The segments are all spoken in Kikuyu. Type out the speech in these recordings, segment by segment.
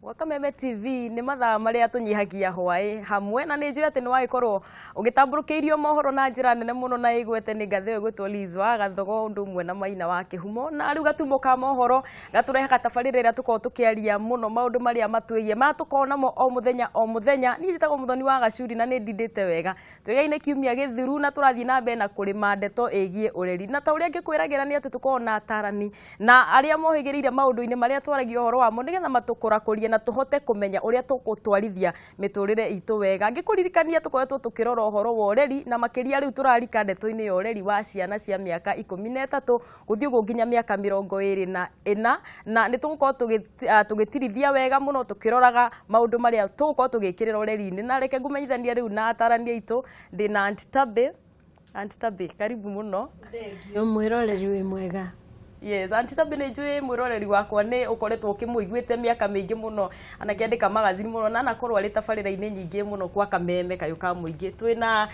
Gwa Kameme TV nĩ mathaa marĩa tũnyihagia hwaĩ hamwe, na nĩ njũĩ atĩ nĩ wagĩkorwo ũgĩtambũrũkĩirio mohoro na njĩra nene mũno na ĩgwete nĩ ngathĩ ĩyo ĩgwĩtwo Liz wa Gathogo, ũndũ ũmwe na Maina wa Kĩhumo. Na rĩu gatumo ka mohoro gatũrehaga tabarĩra ĩrĩa tũkoragwo tũkĩaria mũno maũndũ marĩa matwĩgie ma tũkoragwo namo o mũthenya o mũthenya. Niĩ njĩtagwo Mũthoni wa Gacuri na nĩ ndindĩte wega. Twĩgaine kiumia gĩthiru na tũrathiĩ na mbere na kũrĩma ndeto ĩgiĩ ũreri, na ta ũrĩa ngĩkwĩragĩra nĩ atĩ tũkoragwo na atarani na arĩa mohĩgĩrĩire maũndũ-inĩ marĩa twaragia ũhoro wamo, nĩgetha matũkũrakũrie na tũhote kũmenya ũrĩa tũgũtwarithia mĩtũrĩre itũ wega. Ngĩkũririkania tũkoretwo tũkĩrora ũhoro wa ũreri, na makĩria rĩu tũrarika ndeto-inĩ ya ũreri wa ciana cia mĩaka 13 gũthiĩ ũguo nginya mĩaka 24, na nĩ tũgũkorwo tũgĩtirithia wega mũno tũkĩroraga maũndũ marĩa tũgũkorwo tũgĩkĩrĩra ũreri-inĩ. Na reke ngũmenyithanie rĩu na atarani aitũ. Ndĩna Aunt Tabby. Aunt Tabby, karibu mũno. Thengio, mwĩroreri, wĩ mwega? Yes, Aunty Tabby, nĩ njũĩ mwĩroreri wakwa nĩ ũkoretwo ũkĩmũiguĩte mĩaka mĩingĩ mũno, anakĩandĩka magazini mũno na anakorwo arĩ tabarĩra-inĩ nyingĩ mũno kwa Kameme kayũ ka mũingĩ. Twĩna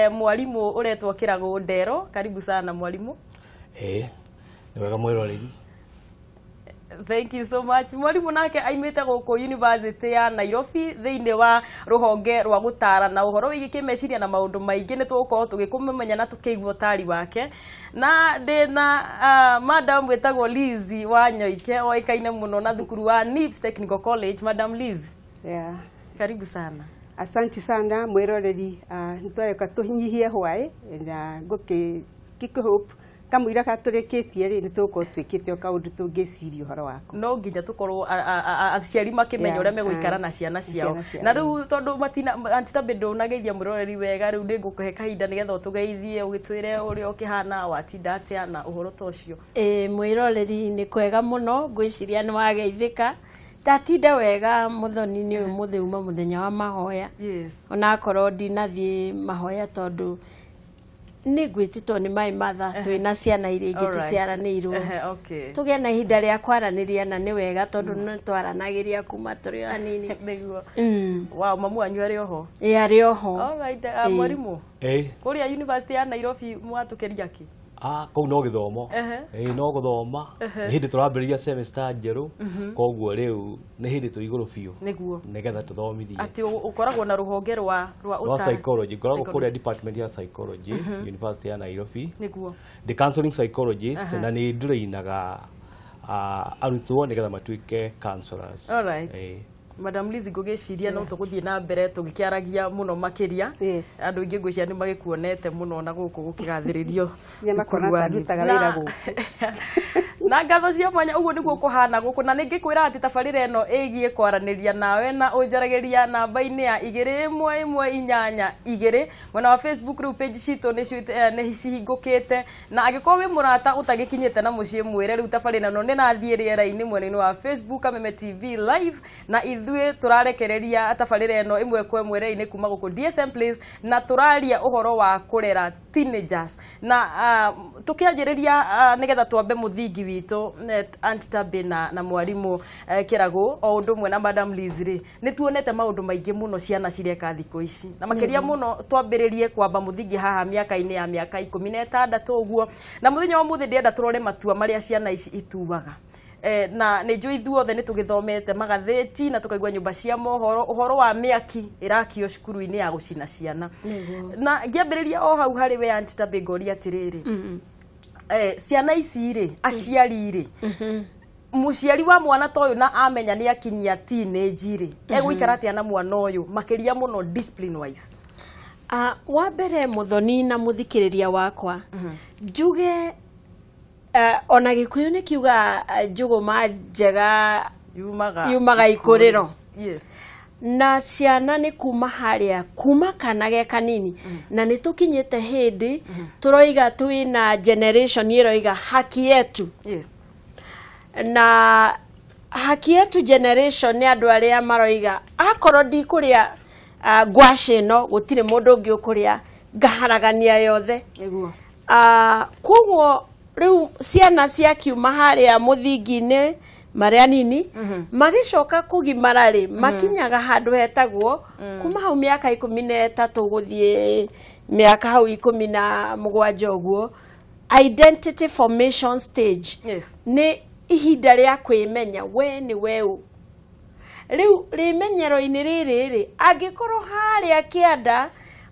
mwarimũ ũretwo Kĩragũ Ndero. Karibu sana, mwarimũ. Ĩĩ, nĩ wega, mwĩroreri. Thank you so much. Mwarimu nake aimĩte gũkũ University ya Nairobi thĩinĩ wa rũhonge rwa gũtara na ũhoro wĩgiĩ kĩmeciria na maũndũ maingĩ. Nĩ tũgũkorwo tũgĩkũmenya na tũkĩigua ũtari wake. Na ndĩna madam wĩtagwo Liz wa Nyoike, oĩkaine mũno na thukuru wa NIPS Technical College. Madam Liz, karibu sana. Asante sana, mwĩroreri. Nĩtwayoka tũnyihie hwaĩ na ngũkĩ hope kamũira gatũrĩkĩtie rĩ, nĩ tũgũkorwo twĩkĩte o kaũndũ tũngĩciria ũhoro wako. No nginya tũkorwo aciari makĩmenya ũrĩa megũikara na ciana ciao. Ciana ciao. Na rĩu tondũ matina, Aunty Tabby, ndũnageithia mwĩroreri wega, rĩu nĩ ngũkũhe kahinda nĩgetha ũtũgeithie, ũgĩtwĩre ũrĩa ũkĩhana, watinda atĩa na ũhoro ta ũcio. Ĩ, mwĩroreri, nĩ kwega mũno. Ngwĩciria nĩ wageithĩka. Ndatinda wega, Mũthoni. Nĩ ũmũthĩ uma mũthenya wa mahoya. Onakorwo ndinathiĩ mahoya tondũ nĩ ngwĩtĩtwo nĩ my mother, twĩna ciana iria ingĩ tũciaranĩirwo. Tũgĩe na ihinda rĩa kwaranĩria, na nĩ wega tondũ nĩ twaranagĩria kuma tũrĩ o anini. Nĩguo. Wow, mamu wanyu arĩ oho? Ĩ, arĩ oho. Alright, Ĩ. mwarimũ, Ĩĩ. kũrĩa University ya Nairobi mwatũkeria kĩ? Ah, kũu no gĩthomo. Ĩĩ, no gũthoma. Nĩ hĩndĩ tũrambĩrĩria semester njerũ, koguo rĩu nĩ hĩndĩ twĩ igũrũ biũ nĩgetha tũthomithie. Atĩ ũkoragwo na rũhonge rwa rwa psychology. Ngoragwo kũrĩa Psychologist. Department ya psychology, University ya Nairobi. The counseling psychologist, na nĩ ndũrainaga arutwo nĩgetha matuĩke counselors. Ĩĩ. Madam Liz, ngũgĩciria no tũgũthiĩ na mbere tũgĩkĩaragia mũno makĩria. Andũ aingĩ ngwĩciria nĩ magĩkuonete mũno na gũkũ gũkĩgathĩrĩrio Nĩ makona thukuru wa ta ndutaga NIPS. wĩra gũkũ. Na ngatho cia mwanya, ũguo nĩguo kũhana gũkũ. Na nĩngĩkwĩra atĩ tabarĩra ĩno ĩgiĩ kwaranĩria nawe na ũnjaragĩria namba-inĩ ya 21182 mwena wa Facebook. Rĩu page citũ nĩ cihingũkĩte, na angĩkorwo wĩ mũrata ũtagĩkinyĩte na mũciĩ, mwĩre rĩu tabarĩra ĩno nĩ nathiĩ rĩera-inĩ mwena-inĩ wa Facebook, Kameme TV Live, na ithuĩ tũrarekereria tabarĩra ĩno ĩmwe kwa ĩmwe rĩera-inĩ kuma gũkũ DSM Place, na tũraria ũhoro wa kũrera teenagers. Na tũkĩanjĩrĩria, nĩgetha twambe mũthingi witũ, Aunt Tabby na mwarimũ Kĩragũ o ũndũ ũmwe na Madam Liz rĩ, nĩ tuonete maũndũ maingĩ mũno ciana cireka thikũ ici, na makĩria mũno twambĩrĩrie kwamba mũthingi haha mĩaka-inĩ ya mĩaka 16 ũguo. Na mũthenya wa ũmũthĩ ndĩrenda tũrore matua marĩa ciana ici ituaga. Na nĩ njũĩ ithuothe nĩ tũgĩthomete magathĩti na tũkaigua nyũmba cia mohoro ũhoro wa mĩaki ĩrakio cukuru-inĩ ya gũcina ciana. Na ngĩambĩrĩria o hau harĩ we, Aunt Tabby, ngoria atĩrĩrĩ, ciana ici rĩ, aciari rĩ, mũciari wa mwana ta ũyũ na amenya nĩ akinyia teenage rĩ, egũikara atĩa na mwana ũyũ, makĩria mũno discipline wise? Wa mbere, Mũthoni na mũthikĩrĩria wakwa, njuge ona Gĩkũyũ nĩ kiuga njũgũma njega yumaga yumaga ikũrĩro. Na ciana nĩ kuma harĩa kuma kana ge kanini, na nĩ tũkinyĩte hĩndĩ tũroiga twĩna generation ĩroiga haki yetu. Na haki yetu generation nĩ andũ arĩa maroiga akorwo ndikũrĩa ngwacĩ ĩno, gũtirĩ mũndũ ũngĩ ũkũrĩa, ngaharagania yothe. Koguo rĩu ciana ciakiuma harĩa mũthingi-inĩ marĩa nini, magĩcoka kũgimara rĩ, makinyaga handũ hetagwo kuma hau mĩaka 13 gũthiĩ mĩaka hau 17 ũguo, identity formation stage. Nĩ ihinda rĩa kwĩmenya we nĩ weũ. Rĩu rĩmenyero-inĩ rĩrĩ rĩ, angĩkorwo harĩa kĩanda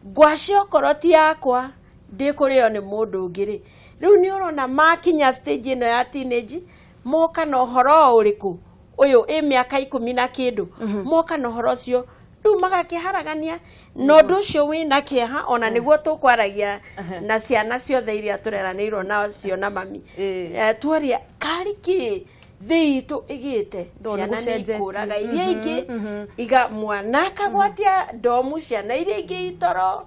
ngwaci okorwo ti yakwa ndĩkũrĩo nĩ mũndũ ũngĩ rĩ, rĩu nĩ ũrona makinya stage ĩno ya teenage moka na ũhoro ũrĩkũ ũyũ ĩ mĩaka 10 na kĩndũ, moka na ũhoro ũcio rĩu magakĩharagania na ũndũ ũcio wĩna kĩeha. Ona nĩguo tũkwaragia na ciana ciothe iria tũreranĩirwo nacio na mami, twaria karĩ kĩ thĩ itũ ĩgĩte, ciana nĩ ikũraga iria ingĩ iga mwana akagwatia ndomu, ciana iria ingĩ itoro,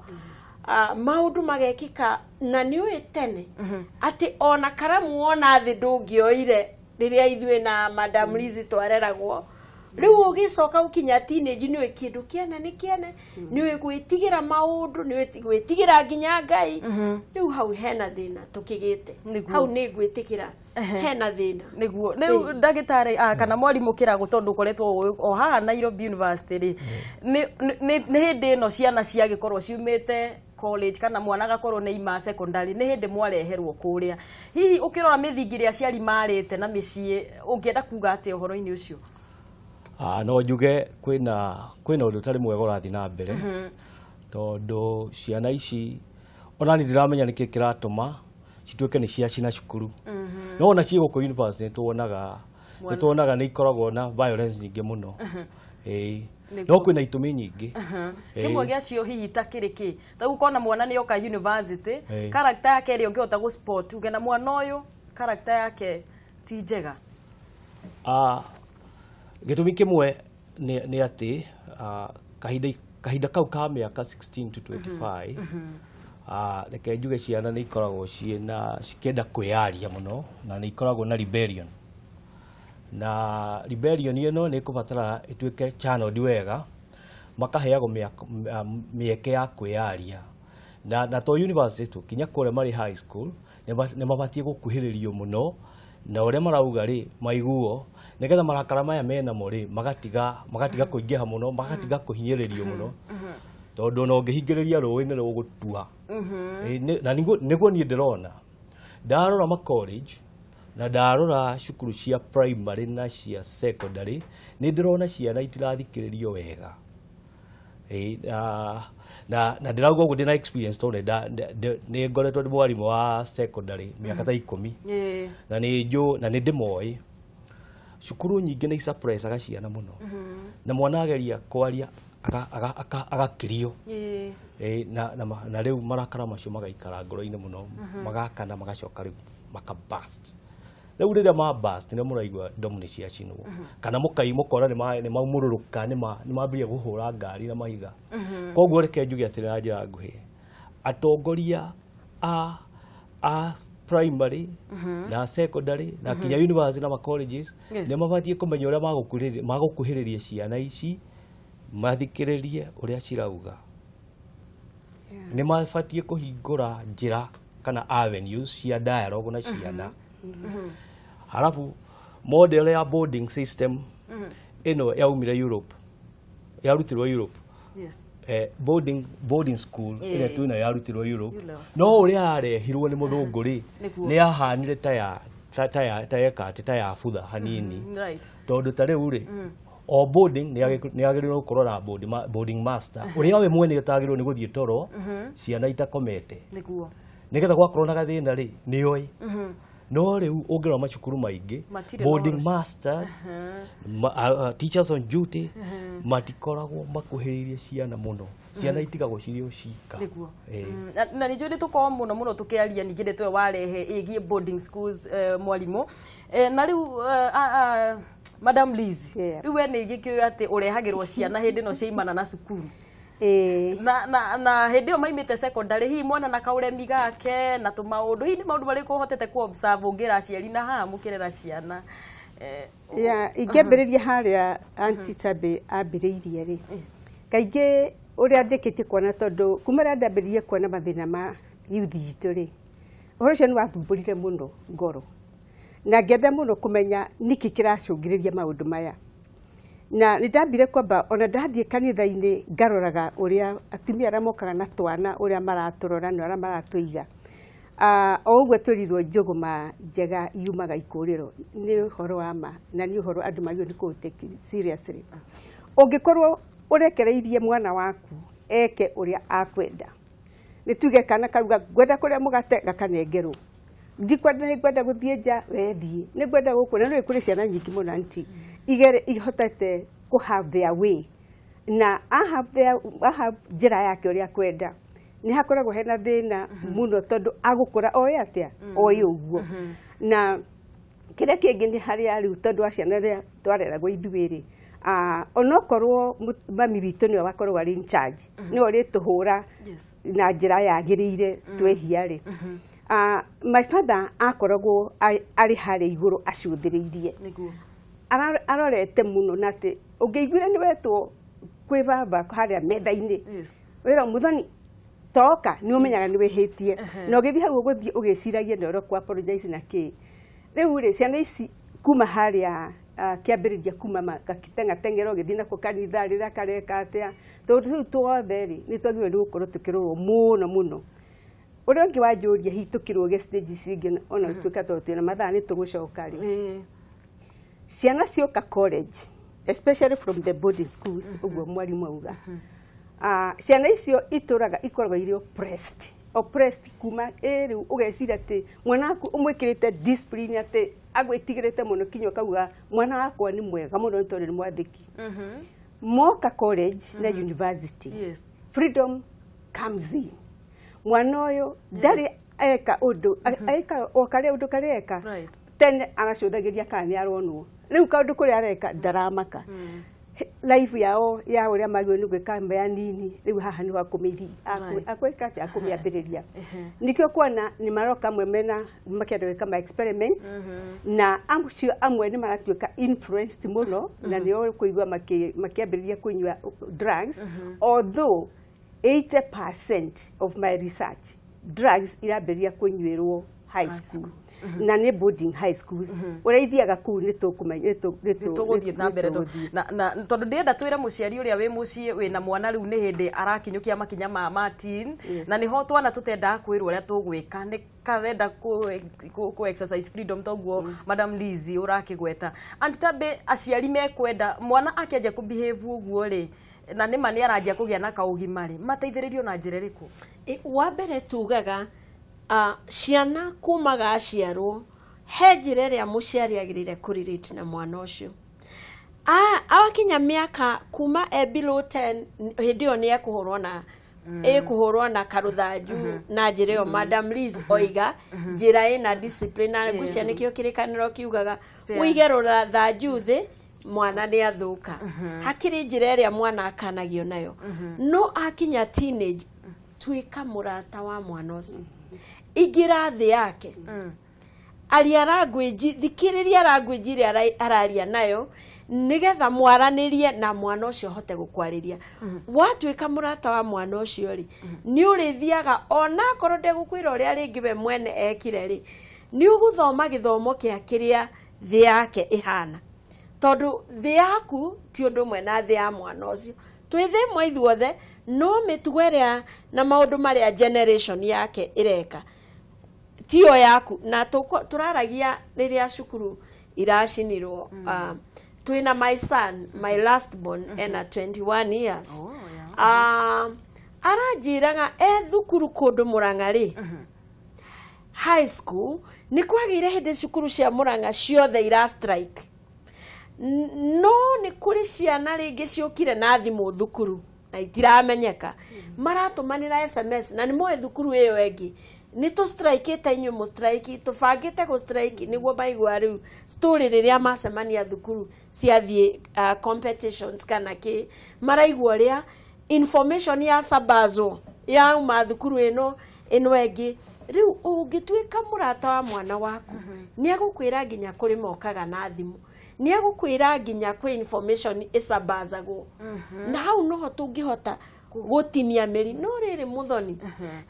maũndũ magekĩka. Na nĩ ũĩ tene atĩ ona karamu wona thĩ ndũngĩoire rĩrĩa ithuĩ na Madam Liz twareragwo. Rĩu ũgĩcoka gũkinya teenage nĩ ũĩ kĩndũ kĩene nĩ kĩene, nĩ ũĩ gwĩtigĩra maũndũ, nĩ ũĩ gwĩtigĩra nginya Ngai. Rĩu hau hena thĩna tũkĩgĩte, hau nĩ ngwĩtĩkĩra hena thĩna. Nĩguo rĩu ndagĩtarĩ kana mwarimũ Kĩragũ, tondũ ũkoretwo o haha Nairobi University rĩ, nĩ hĩndĩ ĩno ciana ciagĩkorwo ciumĩte college kana mwana agakorwo nĩ ima secondary, nĩ hĩndĩ mwareherwo kũrĩa. Hihi ũkĩrora mĩthingi ĩrĩa aciari marĩte na mĩciĩ, ũngĩenda kuga atĩa ũhoro-inĩ ũcio? No njuge kwĩna ũndũ ũtarĩ mwega ũrathiĩ na mbere, tondũ ciana ici ona niĩ ndiramenya nĩkĩ kĩratũma cituĩke nĩ ciacina cukuru. No ona ciĩ gũkũ university nĩ tuonaga nĩ ikoragwo na violence nyingĩ mũno. No kwĩna itũmi nyingĩ. Kĩmwe gĩacio hihi ta kĩrĩ kĩ? Ta rĩu ũkona mwana nĩ oka university, character yake ĩrĩa ũngĩhota gũ spot uge na mwana ũyũ character yake ti njega. Gĩtũmi kĩmwe nĩ atĩ kahinda kau ka mĩaka 16 to 25, reke njuge ciana nĩ ikoragwo ciĩna cikĩenda kwĩyaria mũno, na nĩ ikoragwo na rebellion, na rebellion ĩno nĩ ĩkũbatara ĩtuĩke channeled wega, makaheagwo mĩeke ya kwĩyaria. Na to university tu, kinya kũrĩa marĩ high school nĩ mabatiĩ gũkuhĩrĩrio mũno na ũrĩa marauga rĩ maiguo, nĩgetha marakara maya menamo rĩ magatiga kũingĩha mũno, magatiga kũhinyĩrĩrio mũno, tondũ ona ũngĩhingĩrĩria rũĩ nĩ rũgũtua. Na nĩguo niĩ ndĩrona ndarora ma college na ndarora cukuru cia primary na cia secondary, nĩ ndĩrona ciana itirathikĩrĩrio wega. Na ndĩrauga ũguo ndĩna experience, tondũ nĩ ngoretwo ndĩ mwarimũ wa secondary mĩaka ta 10, na nĩ njũ na nĩ ndĩmoĩ cukuru nyingĩ nĩ isuppressaga ciana mũno, na mwana ageria kwaria agakirio. Na rĩu marakara macio magaikara ngoro-inĩ mũno, magakana, magacoka rĩu maka burst. Rĩu rĩrĩa ma burst nĩ mũraigua ndomu nĩ ciacinwo, kana mũkai mũkora nĩ maumũrũrũka, nĩ mambĩrĩria kũhũra ngari na mahiga. Koguo reke njuge atĩrĩ na njĩra nguhĩ, atongoria a primary na secondary na kinya university na ma colleges nĩ mabatiĩ kũmenya ũrĩa magũkuhĩrĩria ciana ici, mathikĩrĩrie ũrĩa cirauga. Nĩ mabatiĩ kũhingũra njĩra kana avenues cia dialogue na ciana. Halafu model ya boarding system ĩno yaumire Europe, yarutirwo Europe. Boarding school ĩrĩa twĩnayo yarutirwo Europe, no ũrĩa yarehirwo nĩ mũthũngũ rĩ, nĩ yahanire ta ya ta ya ta yeka atĩ ta ya butha hanini, tondũ ta rĩu rĩ, o boarding nĩ yagĩrĩirwo gũkorwo na boarding master ũrĩa we mwene ũtagĩrĩirwo nĩ gũthiĩ toro ciana itakomete, nĩgetha gwakorwo na gathĩna rĩ, nĩoĩ. No rĩu ũngĩrora macukuru maingĩ, Matirĩ na boarding ũhoro ũcio. masters, teachers on duty matikoragwo makuhĩrĩirie ciana mũno, ciana itigagwo cirĩ o cika. Na nĩ njũĩ nĩ tũkorwo mũno mũno tũkĩaria ningĩ nĩ twe warehe ĩgiĩ boarding schools, mwarimũ. Na rĩu Madam Liz, rĩu we nĩ gĩkĩũĩ atĩ ũrehagĩrwo ciana hĩndĩ ĩno ciaimana na cukuru, na hĩndĩ ĩyo maimĩte secondary, hihi mwana na kaũremi gake na tũmaũndũ, hihi nĩ maũndũ marĩkũ ũhotete ku observe ũngĩra aciari na haha mũkĩrera ciana? Ya, ingĩambĩrĩria harĩa Aunty Tabe ambĩrĩirie rĩ, kaingĩ ũrĩa ndĩkĩtie kuona, tondũ kuma rĩrĩa ndambĩrĩirie kuona mathĩna ma youth itũ rĩ, ũhoro ũcio nĩ wathumbũrire mũno ngoro na ngĩenda mũno kũmenya nĩkĩ kĩracũngĩrĩria maũndũ maya. Na nĩ ndambire kwamba ona ndathiĩ kanitha-inĩ ngaroraga ũrĩa atumia arĩa mokaga na twana, ũrĩa maratũrora na ũrĩa maratũiga. O ũguo twĩrirwo njũgũma njega yumaga ikũrĩro nĩ ũhoro wa ma na nĩ ũhoro andũ magĩrĩirwo nĩ kũũtake seriously. Ũngĩkorwo ũrekereirie mwana waku eke ũrĩa akwenda, nĩ tuge kana karuga ngwenda kũrĩa mũgate gakanengerwo, ndikwenda nĩ ngwenda gũthiĩ nja we thiĩ, nĩ ngwenda gũkũ. Na nĩ kũrĩ ciana nyingĩ mũno anti igere ihotete kũ have their way na a have njĩra yake ũrĩa akwenda, nĩ hakoragwo hena thĩna mũno tondũ agũkũra oĩ atĩa oĩ ũguo. Na kĩrĩa kĩngĩ nĩ harĩa rĩu tondũ wa ciana rĩrĩa twareragwo ithuĩ rĩ, onokorwo mami witũ nĩwe wakoragwo arĩ in charge, nĩwe ũrĩtũhũra na njĩra yagĩrĩire twehia rĩ, my father akoragwo arĩ harĩa igũrũ acũthĩrĩirie. Arorete mũno na atĩ ũngĩiguire nĩ wetwo kwĩ baba harĩa metha-inĩ, wĩra Muthoni toka, nĩ ũmenyaga nĩ wĩhĩtie na ũgĩthiĩ hau ũgũthiĩ ũgĩciragia na ũrĩa ũkũ apologize na kĩ. Rĩu rĩ, ciana ici kuma harĩa kĩambĩrĩria kuma gakĩteng'ateng'era ũgĩthiĩ nako kanitha rĩrĩa kareka atĩa, tondũ tũu tuothe rĩ nĩ twagĩrĩirwo nĩ gũkorwo tũkĩrorwo mũno mũno. Ũrĩa ũngĩ wanjũria hihi tũkĩrũge stage ici ingĩ, ona gũtuĩka tondũ twĩna mathaa nĩ tũgũcoka rĩ, ciana cioka college, especially from the boarding schools, ũguo mwarimũ auga, ciana icio itũraga ikoragwo irĩ oppressed kuma ĩ rĩu ũgeciria atĩ mwana waku ũmwĩkĩrĩte discipline atĩ agwĩtigĩrĩte mũno kinya ũkauga mwana wakwa nĩ mwega mũno nĩ tondũ nĩ mwathĩki. Moka college na university, freedom comes in. Mwana ũyũ ndarĩ eka ũndũ, eka o karĩa ũndũ karĩa eka tene aracũthagĩria kana nĩ aronwo, rĩu kaũndũ kũrĩa areka ndaramaka. Life yao ya ũrĩa magĩrĩirwo nĩ gwĩka me anini, rĩu haha nĩho akwĩka atĩ akũmĩambĩrĩria. Nĩkĩo kuona nĩ maroka amwe mena makĩenda gwĩka ma experiments, na acio amwe nĩ maratuĩka influenced mũno na nĩo kũigua makĩambĩrĩria kũnyua drugs, although 80% of my research, drugs irambĩrĩria kũnyuĩrwo high school na nĩ boarding high schools. Ũrĩa ithiaga kũu nĩ tũkũmenya nĩ tũgũthiĩ na mbere tũgũthiĩ. Na tondũ ndĩrenda twĩre mũciari ũrĩa wĩ mũciĩ wĩna mwana rĩu nĩ hĩndĩ arakinyũkia makinya ma teen, na nĩho twana tũtendaga kwĩrwo ũrĩa tũgwĩka, nĩ karenda kũ exercise freedom toguo Madam Lizzie ũrakĩgweta. Aunty Tabe, aciari mekwenda mwana akĩanjia kũ behave ũguo rĩ, na nĩma nĩ aranjia kũgĩa na kaũgima rĩ, mateithĩrĩrio na njĩra ĩrĩkũ? Wa mbere tugaga ciana kuma gaciarwo he njĩra ĩrĩa mũciari agĩrĩire kũrelate na mwana ũcio. Awakinya mĩaka kuma e below 10, hĩndĩ ĩyo nĩ ekũhũrwo na ĩkũhũrwo na karũthanju na njĩra ĩyo Madam Liz oiga, njĩra ĩna discipline, na ngwĩciria nĩkĩo kĩrĩkanĩro kiugaga Spare. ũige rũthanju thĩ mwana nĩ athũka. Hakĩrĩ njĩra ĩrĩa mwana akanagio nayo, no akinya teenage, tuĩka mũrata wa mwana ũcio, ingĩra thĩ yake, aria language, thikĩrĩria language ĩrĩa araria nayo nĩgetha mwaranĩrie na mwana ũcio hote gũkwarĩria. Watuĩka mũrata wa mwana ũcio rĩ, nĩ ũrĩthiaga ona akorwo ndegũkwĩra ũrĩa rĩngĩ we mwene ekire rĩ, nĩ ũgũthoma gĩthomo kĩa kĩrĩa thĩ yake ĩhana, tondũ thĩ yaku ti ũndũ ũmwe na thĩ ya mwana ũcio. Twĩ thĩ ĩmwe ithuothe, no mĩtugo ĩrĩa na maũndũ marĩa generation yake ĩreka tiyo yaku. Na tũraragia rĩrĩa cukuru iracinirwo, twĩna my son, my last born, ena 21 years. Oh, yeah. Aranjĩraga e thukuru kũndũ Mũrang'a rĩ, high school, nĩ kwagĩire hĩndĩ cukuru cia Mũrang'a ciothe ira strike. No nĩ kũrĩ ciana rĩngĩ ciũkire na thimũ thukuru na itiramenyeka, maratũmanĩra SMS na nĩ moĩ thukuru ĩyo ĩngĩ nĩ tũ strike inyuĩ mũ strike, tũbangĩte gũ strike, nĩguo maigua rĩu story rĩrĩa macemania thukuru ciathiĩ competitions kana kĩ, maraigua ũrĩa information ya sabazwo yauma thukuru ĩno ĩno ĩngĩ. Rĩu ũngĩtuĩka mũrata wa mwana waku, nĩ agũkwĩra nginya kũrĩ mokaga na thimũ, nĩ agũkwĩra nginya kwĩ information ĩcambazagwo, na hau noho tũngĩhota gũtinia mĩri. No rĩrĩ Mũthoni,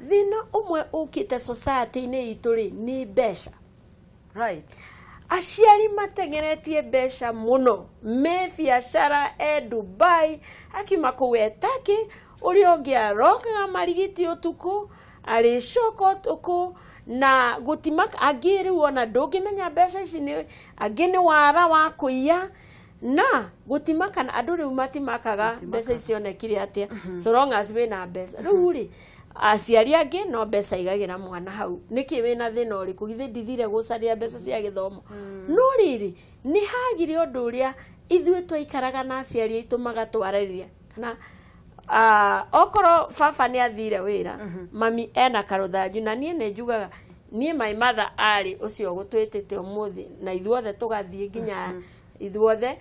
thĩna ũmwe ũkĩte society-inĩ itũ rĩ nĩ mbeca. Aciari mateng'eretie mbeca mũno, me biacara e Dubai, akiuma kũu e Turkey, ũrĩa ũngĩ arokaga marigiti ũtukũ, arĩcoka ũtukũ. Na gũtimaka angĩ rĩu ona ndũngĩmenya mbeca ici nĩ angĩ nĩ wara wa kũiya na gũtimaka andũ rĩu matimakaga mbeca ici onekire atĩa, so long as wĩna mbeca. Rĩu rĩ aciari angĩ no mbeca igagĩra mwana hau, nĩkĩ wĩna thĩna ũrĩkũ, githĩ ndithire gũcaria mbeca cia gĩthomo. No rĩrĩ nĩ hagire ũndũ ũrĩa ithuĩ twaikaraga na aciari aitũ magatwarĩria kana okorwo baba nĩ athire wĩra, mami ena karũthanju, na niĩ nĩ njugaga niĩ my mother arĩ ũcio ũgũtwĩtĩte ũmũthĩ na ithuothe tũgathiĩ nginya ithuothe,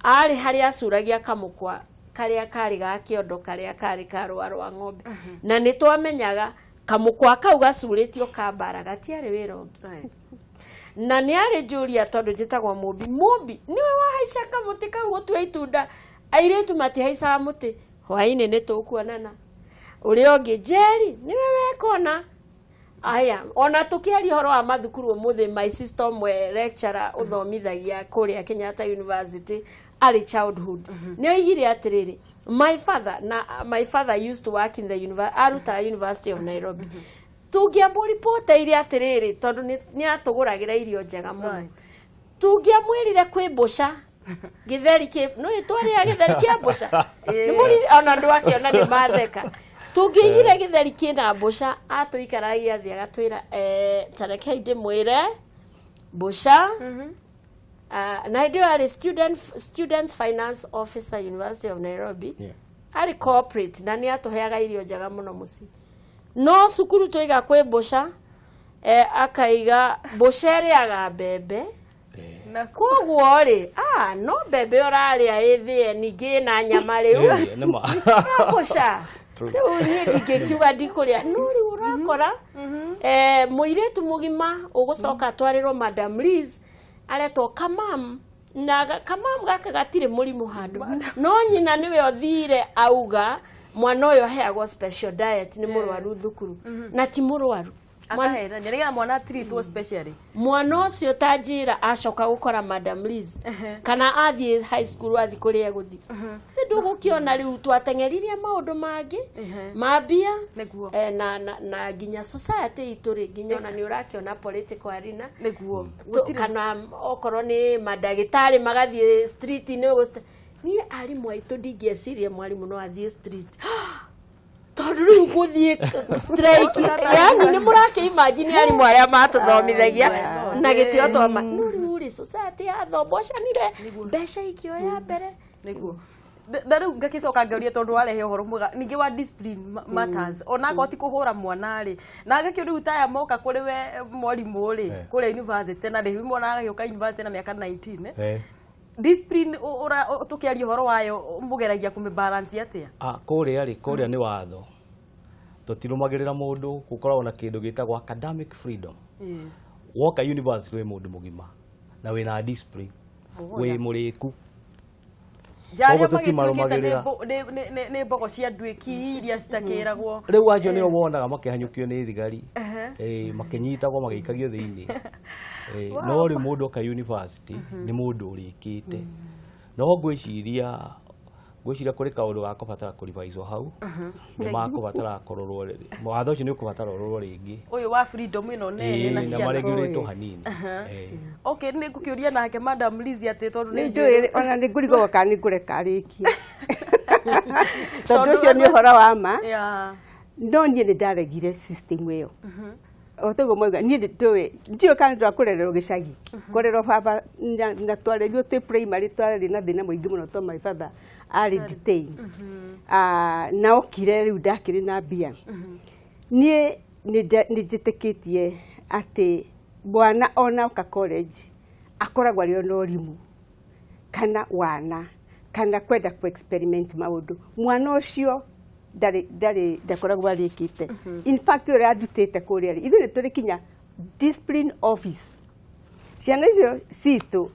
arĩ harĩa acuragia kamũkwa karĩa karĩ ga kĩondo karĩa karĩ ka rũa rwa ng'ombe, na nĩ twamenyaga kamũkwa kau gacurĩtio ka mbara gatiarĩ wĩra ũngĩ. Na nĩ arĩ njũria tondũ njĩtagwo Mũmbi, Mũmbi nĩwe wahaica kamũtĩ kau gũtua itunda, airĩtu matihaicaga mũtĩ, hwaĩ-inĩ nĩ tũkuonana. Ũrĩa ũngĩ Njeri nĩwe wekona. Aya, ona tũkĩaria ũhoro wa mathukuru ũmũthĩ, my sister ũmwe lecturer ũthomithagia kũrĩa Kenyatta University early childhood, nĩ oigire atĩrĩrĩ, my father na my father used to work in the university, arutaga University of Nairobi. Tũngĩamũripoteirie atĩrĩrĩ tondũ nĩ atũgũragĩra irio njega mũno, tũngĩamwĩrire kwĩ mbũca gĩtheri kĩ no twarĩa gĩtheri kĩa mbũca, ona andũ akĩona nĩ matheka. Tũngĩigire gĩtheri kĩna mbũca, atũikaragia thĩ agatwĩra ta rekei ndĩmwĩre mbũca. Na hĩndĩ ĩyo arĩ students finance officer University of Nairobi, arĩ corporate na nĩ atũheaga irio njega mũno mũciĩ. No cukuru twaiga kwĩ mbũca, akaiga mbũca ĩrĩaga mbembe, koguo rĩ no mbembe ũrarĩa ĩthĩe ningĩ ĩna nyama rĩu mbũca rĩu niĩ ndingĩkiuga ndikũrĩa. No rĩu ũrakora mũirĩtu mũgima ũgũcoka atwarĩrwo Madam Liz aretwo kamam, na kamam gaka gatirĩ mũrimũ handũ, no nyina nĩwe ũthire auga mwana ũyũ aheagwo special diet nĩ mũrwaru thukuru, na ti mũrwaru akaherania mwana treatwo specially. Mwana ũcio ta njĩra acoka gũkora Madam Liz kana athiĩ high school athiĩ kũrĩa egũthiĩ, nĩ ndũgũkĩona rĩu twateng'eririe maũndũ mangĩ mambia na nginya society itũ rĩ, nginya ona nĩ ũrakĩona political arena kana okorwo nĩ mandagĩtarĩ magathiĩ street-inĩ. Niĩ arimũ aitũ ndingĩeciria mwarimũ no athiĩ street tondũ rĩu gũthiĩ strike, yani nĩ mũrakĩ imagine arimũ arĩa matũthomithagia na gĩtĩo twama. No rĩu rĩ society yathombocanire mbeca ikĩoya mbere. Nĩguo na rĩu ngagĩcoka ngĩũria tondũ warehe ũhoro mwega ningĩ wa discipline matters, ona akorwo ti kũhũra mwana rĩ, na ngakĩũria rĩu taya moka kũrĩ we mwarimũ rĩ kũrĩa university, na rĩu mwana agagĩũka university na mĩaka 19, discipline tũkĩaria ũhoro wayo mũgeragia kũmĩbalance atĩa? Kũrĩa rĩ, kũrĩa nĩ watho tũtirũmagĩrĩra mũndũ, gũkoragwo na kĩndũ gĩtagwo academic freedom. Woka university wĩ mũndũ mũgima na wĩna discipline, wĩ mũrĩku. Koguo tũtimarũmagĩrĩra. Nĩ mbogo cia nduĩki iria citakĩragwo. Rĩu acio nĩo wonaga makĩhanyũkio nĩ thigari, makĩnyitagwo magĩikagio thĩinĩ. No rĩu mũndũ oka university nĩ mũndũ ũrĩkĩte. No ngwĩciria kũrĩ kaũndũ ga kũbatara kũrivaicwo hau, nĩ makũbatara kũrorwo, watho ũcio nĩ ũkũbatara ũrorwo rĩngĩ. Ũyũ wa freedom ĩno nene na ciana. Na maregulĩtwo hanini. Okay, nĩ ngũkĩũria nake Madam Liz atĩ tondũ nĩ njũĩ ona nĩ ngũrigwo kana nĩ ngũreka arĩkie. Tondũ ũcio nĩ ũhoro wa ma. No niĩ nĩ ndaregire system ĩyo. O toguo moiga niĩ ndũĩ ndiũĩ kana ndwakũrererwo gĩcagi, kũrerwo baba na twarerirwo twĩ primary, twarĩ na thĩna mũingĩ mũno tondũ my father arĩ detained. Na okire rĩu ndakĩrĩ na mbia. Niĩ nĩ njĩtĩkĩtie atĩ mwana ona oka college akoragwo arĩ ona ũrimũ kana wana kana kwenda ku experiment maũndũ. Mwana ũcio ndarĩ ndakoragwo arĩkĩte. In fact ũrĩa andutĩte kũrĩa rĩ, ithuĩ nĩ tũrĩ kinya discipline office. Ciana icio citũ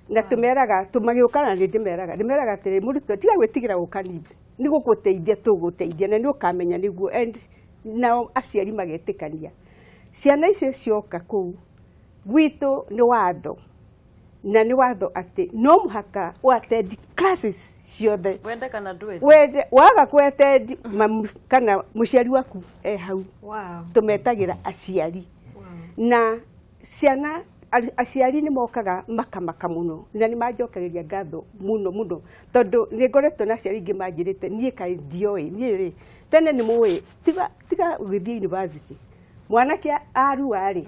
na tũmeraga tũmagĩũka na nĩ ndĩmeraga atĩrĩ, mũrutwo tiga gwĩtigĩra gũka NIBS, nĩ gũgũteithia tũgũteithia na nĩ ũkamenya nĩguo, and nao aciari magetĩkania. Ciana icio cioka kũu gwitũ nĩ watho, Na nĩ watho atĩ no mũhaka ũattend classes ciothe. Wende kana ndwende. Wende waga kũattend kana mũciari waku e hau. Wow. Tũmetagĩra aciari. Na ciana aciari nĩ mokaga makamaka mũno na nĩ manjokagĩria ngatho mũno mũno tondũ nĩ ngoretwo na aciari aingĩ manjĩrĩte niĩ kaĩ ndioĩ niĩ rĩ tene nĩ mũĩ tiga tiga gũgĩthiĩ university mwanake arua rĩ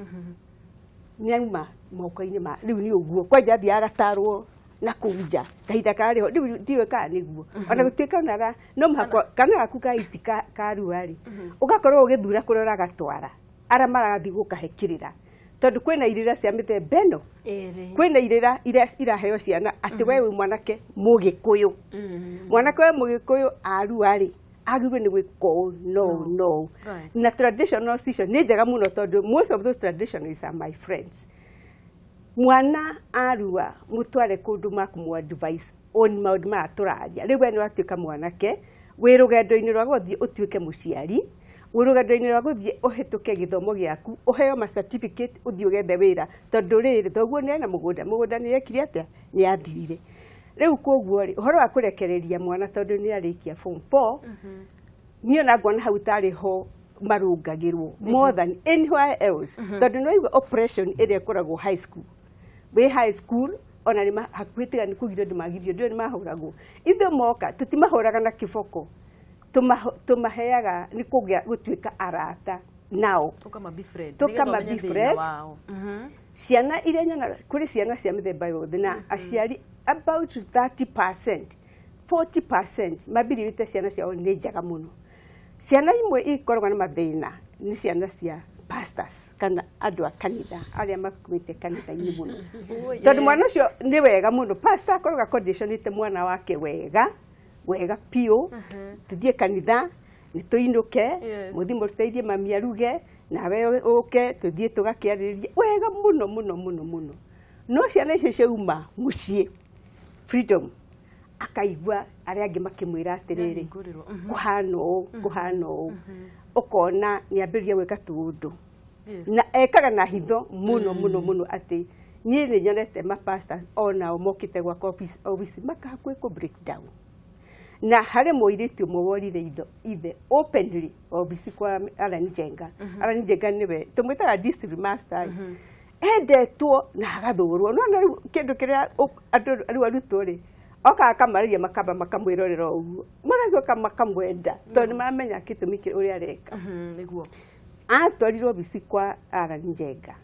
nĩ auma moko-inĩ ma rĩu nĩ ũguo kwanja athiaga agatarwo na kũu nja kahinda karĩ ho rĩu ndiũĩ kana nĩguo ona gũtuĩka onara no mũhaka kana gaku ka iti karua rĩ ũgakorwo ũgĩthura kũrĩa ũragatwara arĩa marathiĩ gũkahe kĩrĩra tondũ kwĩna irĩra cia mĩthemba ĩno kwĩna irĩra iria iraheo ciana atĩ we wĩ mwanake mũgĩkũyũ mwanake we mũgĩkũyũ arua rĩ agĩrĩirwo nĩ gwĩka ũũ no no na traditional icio nĩ njega mũno tondũ most of those traditionalists are my friends. Mwana arua mũtware kũndũ makũmũ advice on maũndũ maya tũraria rĩu we nĩ watuĩka mwanake wĩ rũgendo-inĩ rwa gũthiĩ ũtuĩke mũciari wĩ rũgendo-inĩ rwa gũthiĩ ũhĩtũke gĩthomo gĩaku ũheo ma certificate ũthiĩ ũgethe wĩra tondũ rĩrĩ thoguo nĩ ena mũgũnda mũgũnda nĩ ekire atĩa nĩ athirire rĩu koguo rĩ ũhoro wa kũrekereria mwana tondũ nĩ arĩkia form 4 niĩ ona nguona hau tarĩ ho marũngagĩrwo more than anywhere else tondũ nĩ waigua oppression ĩrĩa ĩkoragwo high school wĩ high school ona nĩ hakuhĩ tiga nĩ kũgirio andũ magirio ndĩo nĩ mahũragwo ithuĩ moka tũtimahũraga na kĩboko tũmaheaga nĩ kũgĩa gũtuĩka arata nao Tũkama befriend ciana iria nyonaga kũrĩ ciana cia mĩthemba yothe na aciari about 30% 40% mambirĩte ciana ciao nĩ njega mũno ciana imwe ikoragwo na mathĩna nĩ ciana cia pastors kana andũ a kanitha arĩa makumĩte kanitha-inĩ mũno tondũ mwana ũcio nĩ wega mũno pastor akoragwo aconditionĩte mwana wake wega wega piũ tũthiĩ kanitha nĩ tũinũke mũthiĩ mũteithie mami aruge nawe ũke tũthiĩ tũgakĩarĩrĩria wega mũno mũno mũno mũno no ciana icio ciauma mũciĩ freedom akaigua arĩa angĩ makĩmwĩra atĩrĩrĩ kũhana ũũ kũhana ũũ ũkona nĩ ambĩrĩria gwĩka tũũndũ na ekaga na hitho mũno mũno mũno atĩ niĩ nĩ nyonete mapasta onao mokĩte gwakwa office makahakuhĩ kũ break down na harĩ mũirĩtu ũmwe worire ithe openly office kwa Alan Njenga. Alan Njenga nĩwe tũmwĩtaga district master endetwo na agathũrwo no na rĩu kĩndũ kĩrĩa andũ rĩu arutwo rĩ okaga akamarĩria makamba makamwĩrorera ũguo magacoka makamwenda tondũ nĩ maramenya gĩtũmi kĩrĩa ũrĩa areka nĩguo atwarirwo obici kwa Alan Njenga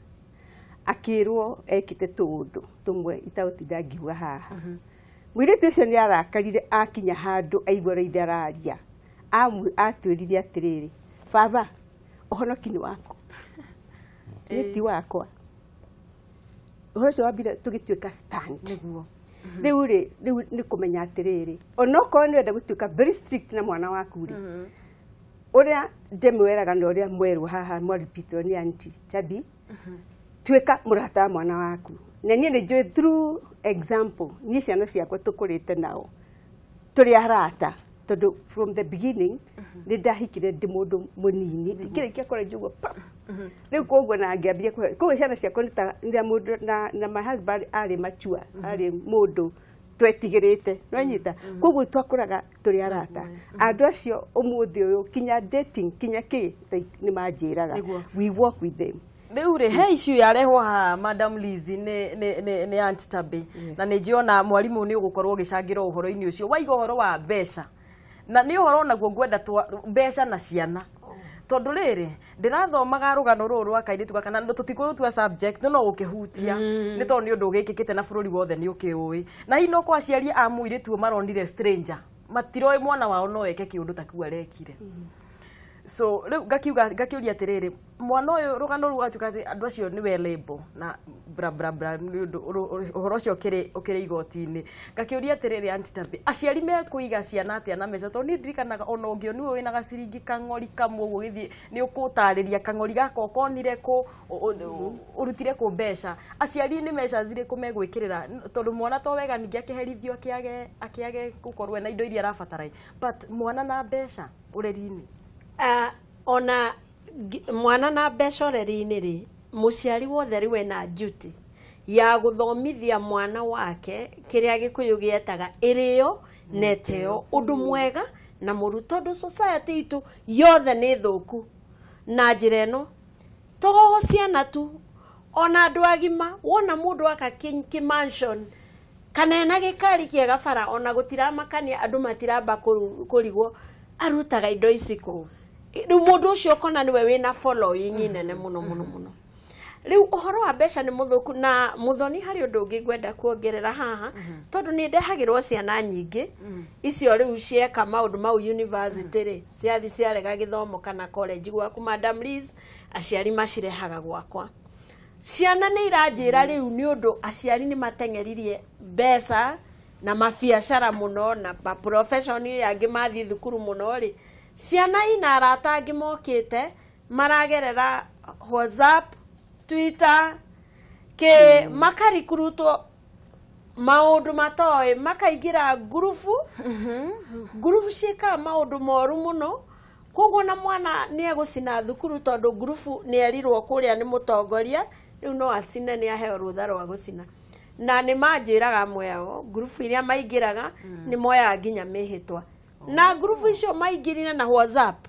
akĩrwo ekĩte tũũndũ tũmwe itagũtinda ngiuga haha mũirĩtu ũcio nĩ arakarire akinya handũ aigua ũrĩa ithe araria atwĩrire atĩrĩrĩ baba ũhonoki nĩ waku nĩ ti wakwa ũhoro ũcio wambire tũgĩtuĩka stand nĩguo rĩu rĩ rĩu nĩ kũmenya atĩrĩrĩ onokorwo nĩ wenda gũtuĩka very strict na mwana waku rĩ ũrĩa ndĩmwĩraga na ũrĩa mwerwo haha mwaripitwo nĩ aunty Chabi tuĩka mũrata wa mwana waku na niĩ nĩ njũĩ through example niĩ ciana ciakwa tũkũrĩte nao tũrĩ arata tondũ from the beginning nĩ ndahikire ndĩ mũndũ mũnini ndikĩrĩkia college ũguo pap rĩu koguo na ngĩambia kũhe koguo ciana ciakwa nĩ ta mũndũ na my husband arĩ mature arĩ mũndũ twetigĩrĩte nĩwanyita koguo twakũraga tũrĩ arata andũ acio ũmũthĩ ũyũ kinya dating kinya kĩ nĩ manjĩraga we work with them rĩu rĩ he issue yarehwo haha Madam Lizzy nĩ Aunt Tabe na nĩ njĩona mwarimũ nĩ ũgũkorwo ũgĩcangĩra ũhoro-inĩ ũcio waiga ũhoro wa mbeca na nĩ ũhoro naguo ngwenda mbeca na ciana tondũ rĩrĩ ndĩrathomaga rũgano rũrũ rwa kairĩtu gaka na tũtikũrũtua subject no gũkĩhutia nĩ tondũ nĩ ũndũ ũgĩkĩkĩte na bũrũri wothe nĩ ũkĩũĩ na hihi no kwa aciari a mũirĩtu maronire stranger matiroĩ mwana wao no eke kĩũndũ ta kĩu arekire so rĩu ngakiuga ngakiũria atĩrĩrĩ mwana ũyũ rũgano rũu rwatuĩka atĩ andũ acio nĩwe label na bra bra bra nĩ ũndũ ũhoro ũcio ũkĩrĩ igoti-inĩ ngakĩũria atĩrĩrĩ Aunty Tabe aciari mekũiga ciana atĩa na mbeca tondũ niĩ ndirikanaga ona ũngĩoniwe wĩna gaciringi kang'ori kamwe ũguo ũgĩthiĩ nĩ ũkũtarĩria kang'ori gaka ũkonire kũ ũrutire kũ mbeca aciari nĩ measures irĩkũ megwĩkĩrĩra tondũ mwana to wega ningĩ akĩherithio akĩage gũkorwo ena indo iria arabatara but mwana na mbeca ũreri-inĩ Ona mwana na mbeca ũreri-inĩ rĩ mũciari wothe rĩ wena duty ya gũthomithia mwana wake kĩrĩa Gĩkũyũ gĩetaga ĩrĩo na ĩteo, ũndũ mwega na mũru, tondũ society itũ yothe nĩ thũku na njĩra ĩno. To ciana tu, ona andũ agima, wona mũndũ aka kĩ-mansion kana ena gĩkari kĩega bara, ona gũtiramakania andũ matiramba kũrigwo arutaga indo ici kũ. Rĩu mũndũ ũcio ũkona nĩwe wĩna following nene mũno mũno mũno. Rĩu ũhoro wa mbeca nĩ mũthũku. Na Mũthoni, harĩ ũndũ ũngĩ ngwenda kuongerera haha, tondũ nĩ ndehagĩrwo ciana nyingĩ icio rĩu cieka maũndũ mau university rĩ, ciathi ciarega gĩthomo kana college gwaku Madam Liz, aciari macirehaga gwakwa. Ciana nĩ iranjĩra rĩu nĩ ũndũ aciari nĩ mateng'eririe mbeca na mabiacara mũno na ma profession angĩ mathiĩ thukuru mũno rĩ, ciana ina arata angĩ mokĩte maragerera WhatsApp, Twitter, ke makarikurutwo maũndũ matoĩ, makaingĩra ngurubu, ngurubu ciĩkaga maũndũ moru mũno. Koguo na mwana nĩ egũcina thukuru tondũ ngurubu nĩ erirwo kũrĩa nĩ mũtongoria, rĩu no acine, nĩ aheo rũtha rwa gũcina. Na nĩ manjĩraga amwe ao ngurubu iria maingĩraga nĩ moyaga nginya mĩhĩtwa, na ngurubu icio maingĩrire na WhatsApp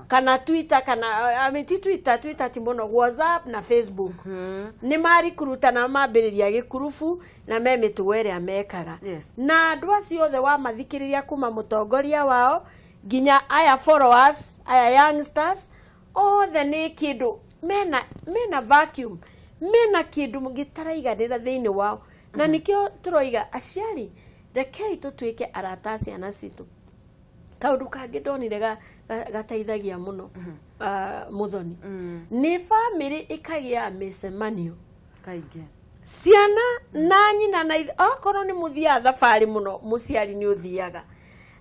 kana Twitter kana, I mean, ti Twitter, Twitter ti mũno, WhatsApp na Facebook. Nĩ marikuruta na mambĩrĩria gĩkurubu na me mĩtugo ĩrĩa mekaga. Na andũ acio othe wamathikĩrĩria, kuma mũtongoria wao nginya aya followers, aya youngsters othe, nĩ kĩndũ mena vacuum, mena kĩndũ gĩtaraiganĩra thĩinĩ wao. Na nĩkĩo tũroiga aciari, rekei tũtuĩke arata a ciana citũ. Kaũndũ kangĩ ndonire gateithagia mũno, Mũthoni, nĩ bamĩrĩ ĩkagĩa mĩcemanio kaingĩ, ciana na nyina na ithe. Okorwo nĩ mũthiaga thabarĩ mũno, mũciari nĩ ũthiaga,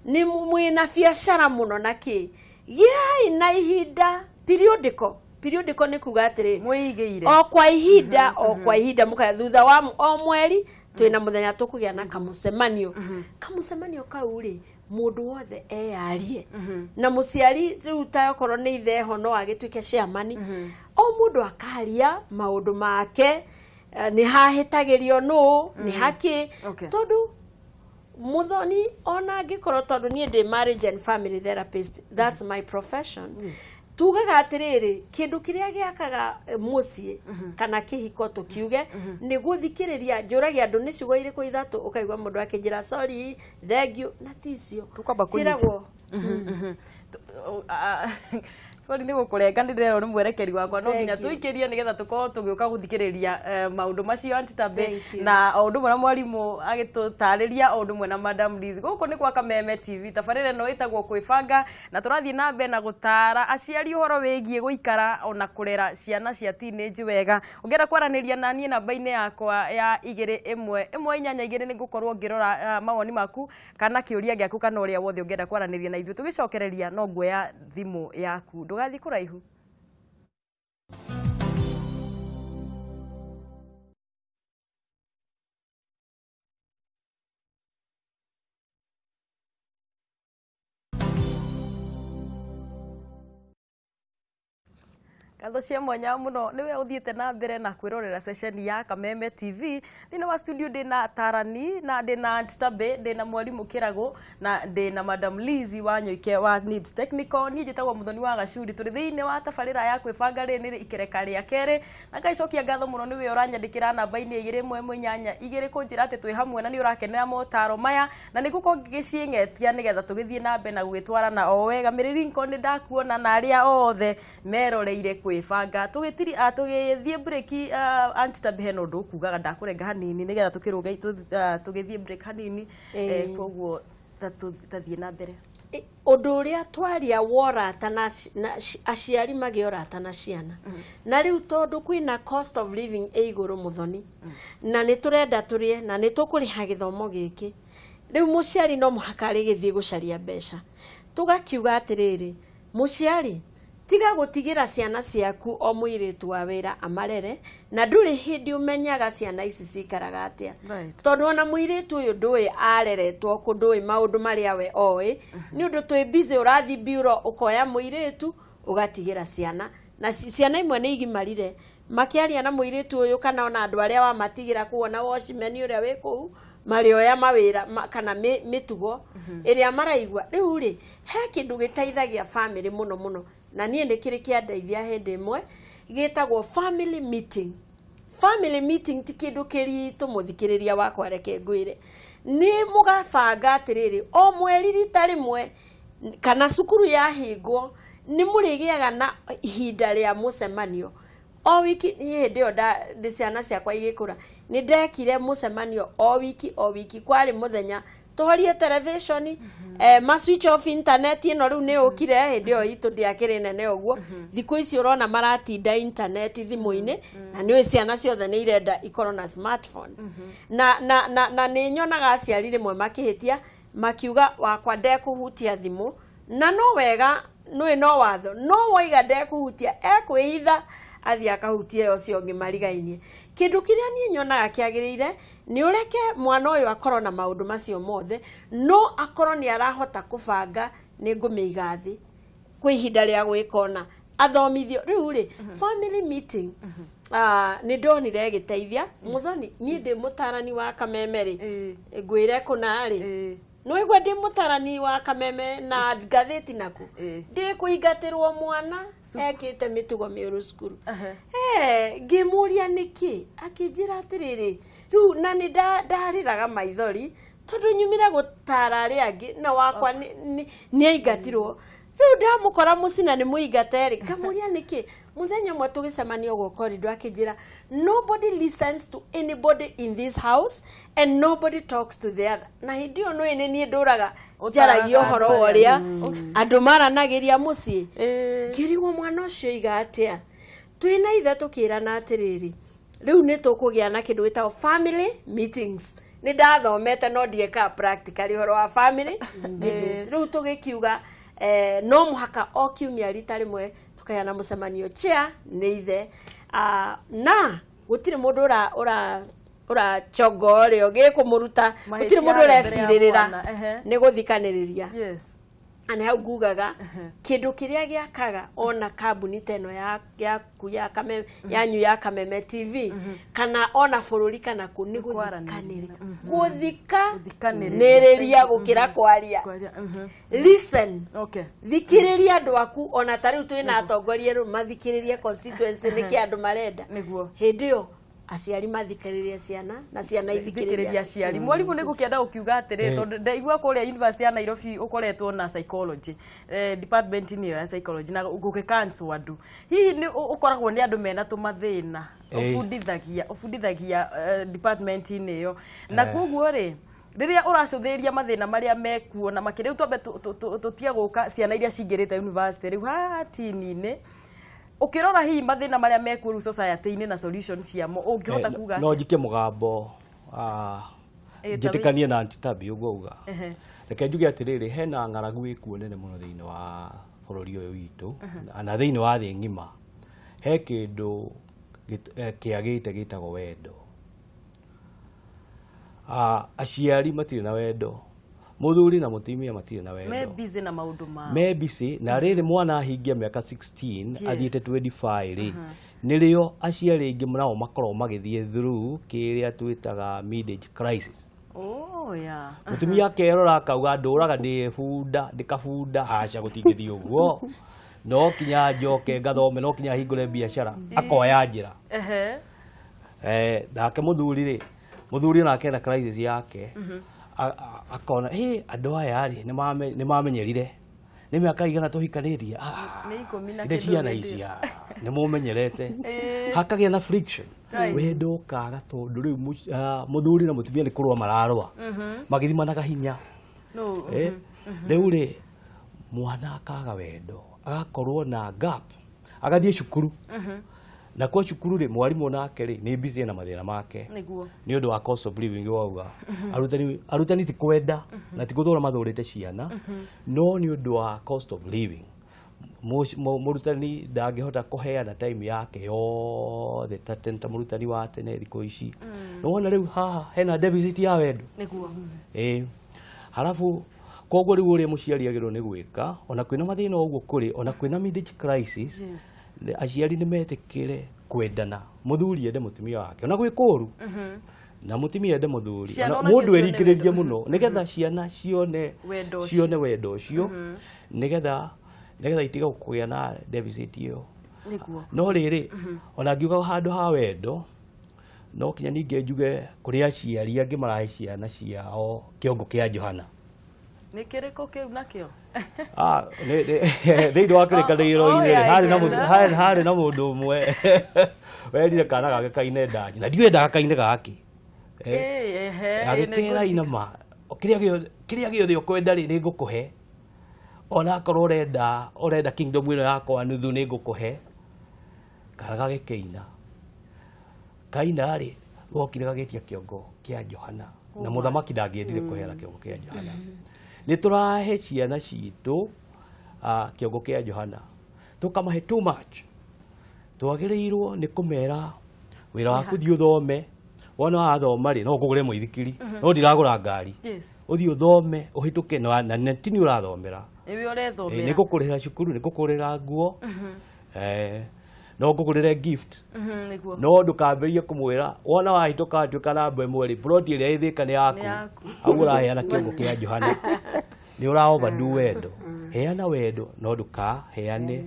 nĩ mwĩna biacara mũno na kĩ, gĩai na ihinda periodical. Periodical nĩ kuga atĩrĩ, mwĩigĩire o kwa ihinda, o kwa ihinda, mũkaya thutha wa o mweri twĩna mũthenya tũkũgĩa na kamũcemanio. Kamũcemanio kau rĩ, mũndũ wothe eyarie, na mũciari rĩu ta okorwo nĩ ithe ho no agĩtuĩke chairman, o mũndũ akaria maũndũ make, nĩ hahĩtagĩrio nũ, nĩ hakĩ. Tondũ Muthoni, ona angĩkorwo, tondũ niĩ ndĩ marriage and family therapist, that's my profession, tugaga atĩrĩrĩ, kĩndũ kĩrĩa gĩakaga mũciĩ kana kĩhiko, tũkiuge nĩ gũthikĩrĩria. Njũragia andũ nĩ ciugo irĩkũ ithatũ ũkaigua mũndũ akĩnjĩra sorry, thank you, na ti icio Tũkwamba kũnyita. ciĩragwo. Sorry nĩ gũkũrenga, nĩ ndĩrerwo nĩ mwerekeri wakwa no nginya Thank you. tũikĩrie nĩgetha tũkorwo tũgĩũka gũthikĩrĩria maũndũ macio, Aunty Tabe, Thank you. na o ũndũ ũmwe na mwarimũ agĩtũtarĩria, o ũndũ ũmwe na Madam Liz. Gũkũ nĩ kwa Kameme TV, tabarĩra ĩno ĩtagwo Kwĩbanga, na tũrathiĩ na mbere na gũtara aciari ũhoro wĩgiĩ gũikara ona kũrera ciana cia teenage wega. Ũngĩenda kwaranĩria na niĩ namba-inĩ yakwa ya 21182, nĩ ngũkorwo ngĩrora mawoni maku kana kĩũria gĩaku kana ũrĩa wothe ũngĩenda kwaranĩria na ithuĩ. Tũgĩcokereria no nguoya thimũ yaku, ndũgathiĩ kũraihu. Ngatho cia mwanya mũno nĩwe ũthiĩte na mbere na kwĩrorera session ya Kameme TV. Thĩinĩ wa studio ndĩna tarani na ndĩna Aunt Tabe, ndĩna mwarimũ Kĩragũ na ndĩna Madam Liz wa Nyoike wa Nibs Technical. Niĩ njĩtagwo Mũthoni wa Gacuri. Tũrĩ thĩinĩ wa tabarĩra ya Kwĩbanga. Rĩ nĩ ikereka rĩa kerĩ, na ngaicokia ngatho mũno nĩwe ũranyandĩkĩra namba-inĩ 21182 kũnjĩra atĩ twĩ hamwe na nĩ ũrakenera motaro maya, na nĩ ngũkorwo ngĩgĩciĩng'etia nĩgetha tũgĩthiĩ na mbere na gũgĩtwarana o wega. Mĩrĩ Lincoln, nĩ ndakuona, na arĩa othe meroreire Kwĩbanga. Tũgĩtiri tũgĩthiĩ break, Aunt Tabe, hena ũndũ ũkugaga, ndakũrenga hanini nĩgetha tũkĩrũge, tũgĩthiĩ break hanini. Koguo tathiĩ na mbere. Ũndũ ũrĩa twaria worata na aciari magĩe ũrata na ciana, na rĩu tondũ kwĩna cost of living ĩ igũrũ, Mũthoni, na nĩ tũrenda tũrĩe na nĩ tũkũrĩha gĩthomo gĩkĩ, rĩu mũciari no mũhaka arĩgĩthiĩ gũcaria mbeca. Tũgakiuga atĩrĩrĩ, mũciari, tiga gũtigĩra ciana ciaku o mũirĩtu wa wĩra amarere, na ndũrĩ hĩndĩ ũmenyaga ciana ici cikaraga atĩa, tondũ ona mũirĩtu ũyũ ndũĩ areretwo kũ, ndũĩ maũndũ marĩa we oĩ, nĩ ũndũ twĩ busy, ũrathiĩ bureau ũkoya mũirĩtu ũgatigĩra ciana, na ciana imwe nĩ igimarire Makĩaria na mũirĩtu ũyũ kana ona andũ arĩa wamatigĩra kuona watchman ũrĩa wĩ kũu marĩoya mawĩra kana mĩtugo ĩrĩa maraigua. Rĩu rĩ he kĩndũ gĩteithagia family mũno mũno, na niĩ nĩ kĩrĩ kĩandeithia hĩndĩ ĩmwe, gĩtagwo family meeting. Family meeting ti kĩndũ kĩritũ mũthikĩrĩria wakwa, reke ngwĩre. Nĩ mũgabanga atĩrĩrĩ, o mweri rita rĩmwe kana cukuru yahingwo nĩ mũrĩgĩaga na ihinda rĩa mũcemanio. O wiki niĩ hĩndĩ ĩyo ndĩ ciana ciakwa igĩkũra nĩ ndekire mũcemanio o wiki o wiki, kwarĩ mũthenya tũhorie television, ma switch off internet ĩno rĩu nĩ yũkire, hĩndĩ ĩyo itũ ndĩakĩrĩ nene ũguo. Thikũ ici ũrona maratinda internet thimũ-inĩ, na nĩũĩ ciana ciothe nĩ irenda ikorwo na smartphone. Na nĩ nyonaga aciari rĩmwe makĩhĩtia makiuga wakwa ndekũhutia thimũ, na no wega nĩũĩ no watho, no woiga ndekũhutia ekwĩhitha athiĩ akahutie ũcio ũngĩ marigainie. Kĩndũ kĩrĩa niĩ nyonaga kĩagĩrĩire nĩ ũreke mwana ũyũ akorwo na maũndũ macio mothe, no akorwo nĩ arahota kũbanga nĩ ngũmĩiga thĩ kwĩ ihinda rĩa gwĩka ona athomithio. Rĩu rĩ family meeting nĩ ndonire ĩgĩteithia. Mũthoni, niĩ ndĩ mũtarani wa Kameme rĩ, ngwĩre kũna rĩ, nĩwaigua ndĩ mũtarani wa Kameme na ngathĩti naku, ndĩ kũingatĩrwo mwana ekĩte mĩtugo mĩũru cukuru. Ngĩmũria nĩkĩ, akĩnjĩra atĩrĩrĩ, rĩu na nĩ ndarĩraga maithori tondũ nyumire gũtara arĩa angĩ na wakwa nĩ aingatirwo. Rĩu ndamũkora mũciĩ na nĩ mũingate rĩ, ngamũria nĩkĩ. Mũthenya ũmwe tũgĩcemania ũguo corridor akĩnjĩra, nobody listens to anybody in this house and nobody talks to the other. Na hĩndĩ ĩyo nĩũĩ nĩ niĩ ndũraga njaragia ũhoro wa ũrĩa andũ maranagĩria mũciĩ. Ngĩrigwo mwana ũcio oiga atĩa. Twĩna ithe tũkĩrana atĩrĩrĩ, rĩu nĩ tũkũgĩa na kĩndũ gĩtagwo family meetings. Nĩ ndathomete no ndiekaga practically ũhoro wa family meetings. Rĩu tũgĩkiuga no mũhaka o kiumia rita rĩmwe tũkagĩa na mũcemanio, chair nĩ ithe, na gũtirĩ mũndũ ũrachonga ũrĩa ũngĩ kũmũruta, gũtirĩ mũndũ ũrecirĩrĩra nĩ gũthikanĩrĩria. Na hau ngugaga kĩndũ kĩrĩa gĩakaga ona kambuni ta ĩno yaku ya Kameme, yanyu ya Kameme TV, kana ona bũrũri kana kũ, nĩ gũthikanĩrĩria. Gũthikanĩrĩria gũkĩra kwaria. Listen. Thikĩrĩria andũ aku, ona ta rĩu twĩna atongoria rĩu mathikĩrĩrie constituency nĩkĩ andũ marenda. Hĩndĩ ĩyo aciari mathikĩrĩrie ciana na ciana ithikĩrĩrie aciari. Mwarimu nĩ gũkĩenda gũkiuga atĩrĩ, tondũ ndaigua kũrĩa University ya Nairobi ũkoretwo na psychology department ĩyo ya psychology na gũgĩcancel andũ, hihi nĩ ũkoragwo nĩ andũ mena tũmathĩna ũbundithagia department-inĩ ĩyo, na koguo rĩ rĩrĩa ũracũthĩrĩria mathĩna marĩa mekuo na makĩria rĩu twambe tũtige gũka ciana iria cingĩrĩte university rĩu haha tini-inĩ, ukirora hihi mathĩna marĩa mekuo rĩu society-inĩ na solution ciamo ũngĩhota kuga? No njike mũgambo njĩtĩkanie na Aunty Tabi ũguo uga. Reke njuge atĩrĩrĩ, hena ng'aragu ĩkuo nene mũno thĩinĩ wa bũrũri ũyũ witũ na thĩinĩ wa thĩ ng'ima. He kĩndũ kĩagĩte gĩtagwo wendo. Aciari matirĩ na wendo, mũthuri na mũtumia matirĩ na wendo, me busy na maũndũ mao, me busy na rĩrĩ mwana ahingia mĩaka 16 athiĩte 25 rĩ, nĩrĩo aciari aingĩ nao makoragwo magĩthiĩ through kĩrĩa twĩtaga mid-age crisis. Mũtumia akerora akauga ndũraga ndĩ bunda ndĩkabunda, aca gũtingĩthiĩ ũguo, no kinya njoke ngathome, no kinya hingũre biacara, akoya njĩra. Nake mũthuri rĩ, mũthuri onake ena crisis yake, akona hey, andũ aya rĩ nĩ mamenyerire, nĩ mĩaka igana tũhikanĩtie, nĩ ciana ici nĩ mũmenyerete, hakagĩa na friction, wendo ũkaga tondũ rĩu mũthuri na mũtumia nĩ kũrũa mararũa magĩthimanaga hinya. Rĩu rĩ mwana akaga wendo, agakorwo na gap, agathiĩ cukuru, na kwa cukuru rĩ mwarimũ nake rĩ nĩ busy na mathĩna make nĩ ũndũ wa cost of living wauga. Arutani ti kwenda na ti gũthũra mathũrĩte ciana, no nĩ ũndũ wa cost of living mũrutani ndangĩhota kũheana time yake yothe ta mũrutani wa tene thikũ ici. Nĩwona rĩu haha hena deficit ya wendo. Halafu koguo rĩu ũrĩa mũciari agĩrĩirwo nĩ gwĩka, ona kwĩna mathĩna ũguo kũrĩ, ona kwĩna mid-age crisis, aciari nĩ metĩkĩre Kwendana muthuri ende mutumia wake ona gwĩ kũru na mutumia ende muthuri Ciana ona onacio mundu cione erikĩrĩrie wendo. Mũno nigetha ciana cione Wendo ũcio. Cione wendo ũcio nigetha itige kũgĩa na deficit ĩyo. Nĩguo. No rĩrĩ ona ngiuga handũ ha wendo no kinya ningĩ njuge kũrĩ aciari angĩ marahe ciana ciao kĩongo kĩa Johana. Nĩ kĩrĩkũ kĩu nakĩo? Ah, thĩinĩ wa kĩrĩkanĩro-inĩ rĩ, harĩ na mũndũ ũmwe werire kana gake kaine ndanji na ndiwendaga kaine gake. Agĩkĩra inama kĩrĩa gĩothe ũkwenda rĩ nĩ ngũkũhe ona akorwo ũrenda kingdom ĩno yakwa nuthu nĩ ngũkũhe. Kana gagĩkĩina kaina rĩ gokire gagĩtia kĩongo kĩa Johana na mũthamaki ndangĩendire kũheana kĩongo kĩa Johana. Nĩ tũrahe ciana citũ kĩongo kĩa Johana tũkamahe too much. Twagĩrĩirwo nĩ kũmera wĩra waku thiĩ ũthome wona wathoma rĩ no ngũgũre mũithikiri no ndiragũra ngari. Ũthiĩ ũthome ũhĩtũke na ti nĩ ũrathomera. Nĩwe ũrethomera. Nĩ ngũkũrĩhĩra cukuru nĩ ngũkũrĩra nguo no ngũgũrĩre gift. Nĩguo. No ndũkambĩrĩrie kũmwĩra wona wahĩtũka watuĩka namba ĩmwe rĩ plot ĩrĩa ĩthĩka nĩ yaku. Hau ũraheana kĩongo kĩa Johana nĩ ũra overdo wendo. Heana wendo no ndũkaheane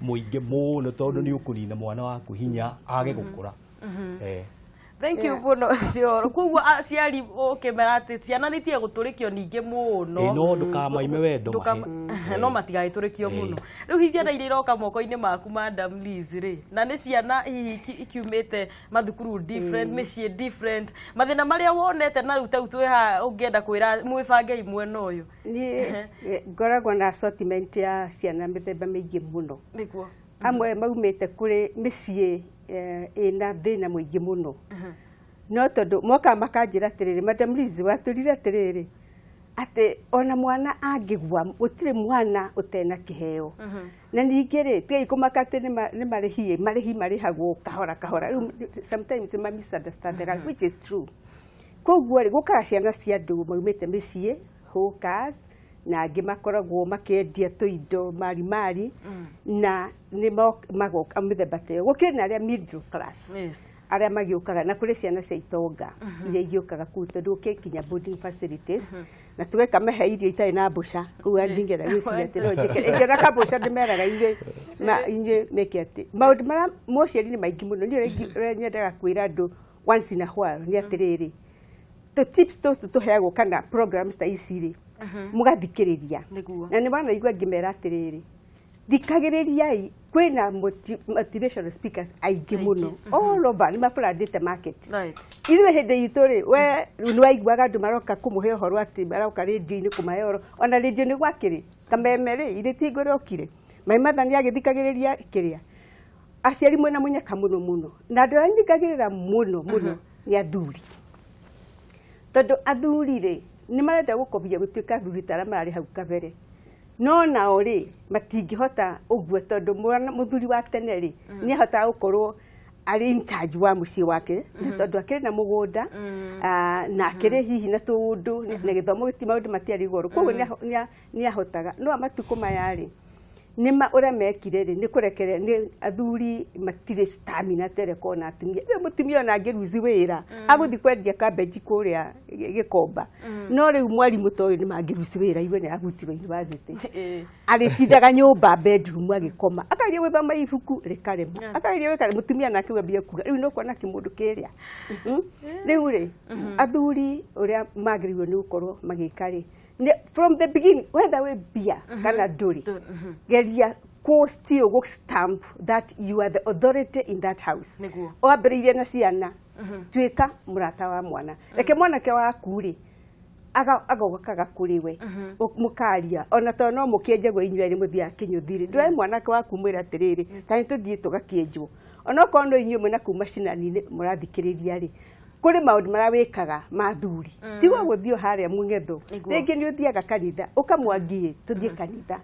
mũingĩ mũno tondũ nĩ ũkũnina mwana waku hinya age gũkũra. Thank you mũno Cioro. Koguo aciari ũkĩmera atĩ ciana nĩ itige gũtũrĩkio ningĩ mũno. No ndũkamaime wendo mahe. No matigagĩtũrĩkio mũno. Rĩu hihi ciana iria iroka moko-inĩ maku Madam Liz rĩ, na nĩ ciana hihi ikiumĩte mathukuru different, mĩciĩ different, mathĩna marĩa wonete na rĩu ta twĩ haha ũngĩenda kwĩra mwĩbangei mwena ũyũ. Niĩ ngoragwo na assortment ya ciana mĩthemba mĩingĩ mũno. Nĩguo. Amwe maumĩte kũrĩ mĩciĩ ĩna thĩna mũingĩ mũno. No tondũ mokaga makanjĩra atĩrĩrĩ, Madam Liz watũrire atĩrĩrĩ atĩ ona mwana angĩgwa gũtirĩ mwana ũtena kĩheo. Na ningĩ rĩ tigai kũmaka atĩ nĩ marĩhi marĩhi marĩhagwo kahora kahora. Rĩu sometimes ma misunderstandaga which is true. Koguo rĩ gũkaga ciana cia andũ maumĩte mĩciĩ hawkers na angĩ makoragwo makĩendia tũindo mari mari na nĩ magoka mĩthemba ta ĩyo. Gũkĩrĩ na arĩa middle class arĩa magĩũkaga na kũrĩ ciana cia itonga iria igĩũkaga kũu tondũ gũkĩ boarding facilities na tũgekamahe irio itarĩ na mbũca. Koguo ndingĩenda gwĩciria atĩ no njĩke ingĩona kambũca ndĩmeraga inyuĩ meke atĩ maũndũ marĩa mociari nĩ maingĩ mũno. Niĩ ũrĩa nyendaga kwĩra andũ once in a while nĩ atĩrĩrĩ tũ tips tũtũ tũheagwo kana programs ta ici rĩ mũgathikĩrĩria na nĩ wanaigua ngĩmera atĩrĩrĩ thikagĩrĩriai kwĩna motivational speakers aingĩ mũno all over nĩ mabũrandĩte market. Ithuĩ hĩndĩ itũ rĩ we nĩ waiguaga andũ maroka kũmũhe ũhoro atĩ maroka rĩndiũ-inĩ kũmahe ũhoro ona rĩndiũ nĩ gwakĩrĩ kameme rĩ ithe ti igũrũ okire Mai Martha nĩ agĩthikagĩrĩria kĩrĩa aciari mwĩna mũnyaka mũno mũno na andũ arĩa nyingagĩrĩra mũno mũno nĩ athuri tondũ athuri rĩ nĩ marenda gũkobia gũtuĩka athuri ta arĩa mararĩ hau kabere no nao rĩ matingĩhota ũguo tondũ mũthuri wa tene rĩ nĩ ahotaga gũkorwo arĩ in charge wa mũciĩ wake tondũ akĩrĩ na mũgũnda na akĩrĩ hihi na tũũndũ na gĩthomo gĩti maũndũ matiarĩ goro koguo nĩ ahotaga no matukũ maya rĩ nĩ ũrĩa mekire rĩ nĩ kũrekereria nĩ athuri matirĩ stamina ta ĩrĩa ĩkoragwo na atumia. Rĩu mũtumia ona angĩruci wĩra agũthiĩ kwendia cabbage kũrĩa Gĩkomba no rĩu mwarimũ ta ũyũ nĩ mangĩruci wĩra igue nĩ ahutirwo university arĩtindaga nyũmba bedroom agĩkoma akageria gũthoma ibuku rĩkarema akageria gwĩka mũtumia nake ambia kuga rĩu no kuona kĩmũndũ kĩrĩa. Rĩu rĩ athuri ũrĩa magĩrĩirwo nĩ gũkorwo magĩka rĩ from the beginning whether we mbia kana ndũrĩ geria still go stamp that you are the authority in that house. Wambĩrĩirie na ciana tuĩka mũrata wa mwana reke mwanake waku rĩ agokaga kũrĩ we mũkaria ona tondũ no mũkĩenjagwo inyuĩ erĩ mũthiaga kĩnyũthi rĩ ndũre mwanake waku mwĩre atĩrĩrĩ ta nĩ tũthiĩ tũgakĩenjwo onokorwo no inyuĩ mwĩna kuu macinani-inĩ mũrathikĩrĩria rĩ kũrĩ maũndũ marĩa wĩkaga ma athuri tiga gũthiĩ harĩa mũng'etho rĩngĩ nĩ ũthiaga kanitha ũkamwangie tũthiĩ kanitha